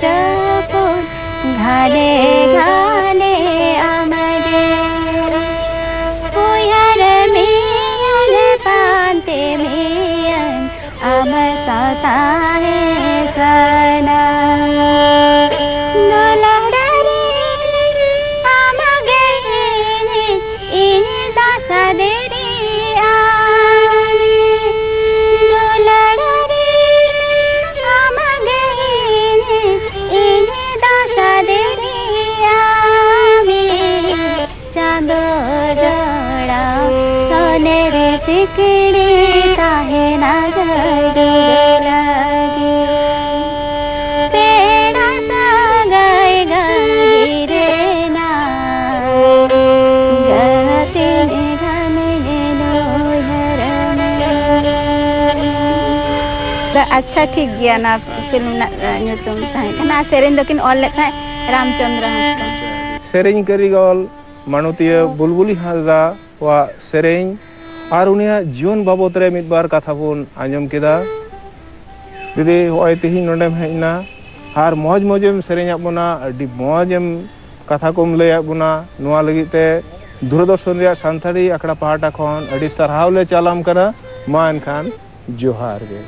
ᱪᱟᱯᱚᱱ ᱜᱷᱟᱱᱮ ᱜᱷᱟᱱᱮ ᱟᱢᱜᱮ ᱩᱭᱦᱟᱹᱨ ᱢᱮᱭᱟᱹᱧ, ᱯᱟᱱᱛᱮ ᱢᱮᱭᱟᱹᱧ ᱟᱢ ᱥᱟᱶ ᱛᱟᱦᱮᱸ ᱥᱟᱱᱟ᱾ ᱫᱩᱞᱟᱹᱲ ᱨᱮ ᱟᱢᱜᱮ ᱤᱧ, ᱤᱧ ᱫᱚ ᱥᱟᱫᱮᱨᱮ ᱟᱢ᱾ ᱫᱩᱞᱟᱹᱲ ᱨᱮ ᱟᱢᱜᱮ ᱤᱧ, ᱤᱧ ᱫᱚ ᱥᱟᱫᱮᱨᱮ ᱟᱢ᱾ ᱪᱟᱸᱫᱚ ᱡᱚᱲᱟ ᱥᱚᱱᱮᱨ ᱥᱤᱠᱲᱤ ᱛᱟᱦᱮᱱᱟ ᱡᱚᱡᱚ ᱞᱟᱹᱜᱤᱫ᱾ ᱯᱮᱲᱟ ᱥᱟᱹᱜᱟᱹᱭ ᱜᱟᱹᱦᱤᱨᱮᱱᱟ ᱜᱟᱛᱮ ᱜᱷᱟᱱᱮ ᱩᱭᱦᱟᱹᱨ ᱢᱮ᱾ ᱟᱪᱪᱷᱟ, ᱴᱷᱤᱠ ᱜᱮᱭᱟ, ᱚᱱᱟ ᱯᱷᱤᱞᱢ ᱨᱮᱱᱟᱜ ᱧᱩᱛᱩᱢ ᱛᱟᱦᱮᱸ ᱠᱟᱱᱟ᱾ ᱥᱮᱨᱮᱧ ᱫᱚᱠᱤᱱ ᱚᱞ ᱞᱮᱫ ᱛᱟᱦᱮᱸᱫ ᱨᱟᱢᱪᱚᱸᱫᱽᱨᱚ ᱦᱟᱸᱥᱫᱟ᱾ ᱥᱮᱨᱮᱧ ᱠᱟᱹᱨᱤᱜᱚᱞ ᱢᱟᱱᱚᱛᱤᱭᱟᱹ ᱵᱩᱞᱵᱩᱞᱤ ᱦᱟᱸᱥᱫᱟ ᱣᱟᱜ ᱥᱮᱨᱮᱧ ᱟᱨ ᱩᱱᱤᱭᱟᱜ ᱡᱤᱭᱚᱱ ᱵᱟᱵᱚᱛ ᱨᱮ ᱢᱤᱫ ᱵᱟᱨ ᱠᱟᱛᱷᱟ ᱵᱚᱱ ᱟᱸᱡᱚᱢ ᱠᱮᱫᱟ᱾ ᱫᱤᱫᱤ, ᱦᱚᱸᱜᱼᱚᱭ ᱛᱮᱦᱮᱧ ᱱᱚᱰᱮᱢ ᱦᱮᱡ ᱮᱱᱟ ᱟᱨ ᱢᱚᱡᱽ ᱢᱚᱡᱮᱢ ᱥᱮᱨᱮᱧᱟᱫ ᱵᱚᱱᱟ, ᱟᱹᱰᱤ ᱢᱚᱡᱮᱢ ᱠᱟᱛᱷᱟ ᱠᱚᱢ ᱞᱟᱹᱭᱟᱫ ᱵᱚᱱᱟ᱾ ᱱᱚᱣᱟ ᱞᱟᱹᱜᱤᱫ ᱛᱮ ᱫᱩᱨᱚᱫᱚᱨᱥᱚᱱ ᱨᱮᱭᱟᱜ ᱥᱟᱱᱛᱟᱲᱤ ᱟᱠᱷᱲᱟ ᱯᱟᱦᱴᱟ ᱠᱷᱚᱱ ᱟᱹᱰᱤ ᱥᱟᱨᱦᱟᱣ ᱞᱮ ᱪᱟᱞᱟᱢ ᱠᱟᱱᱟ᱾ ᱢᱟ ᱮᱱᱠᱷᱟᱱ ᱡᱚᱦᱟᱨ ᱜᱮ᱾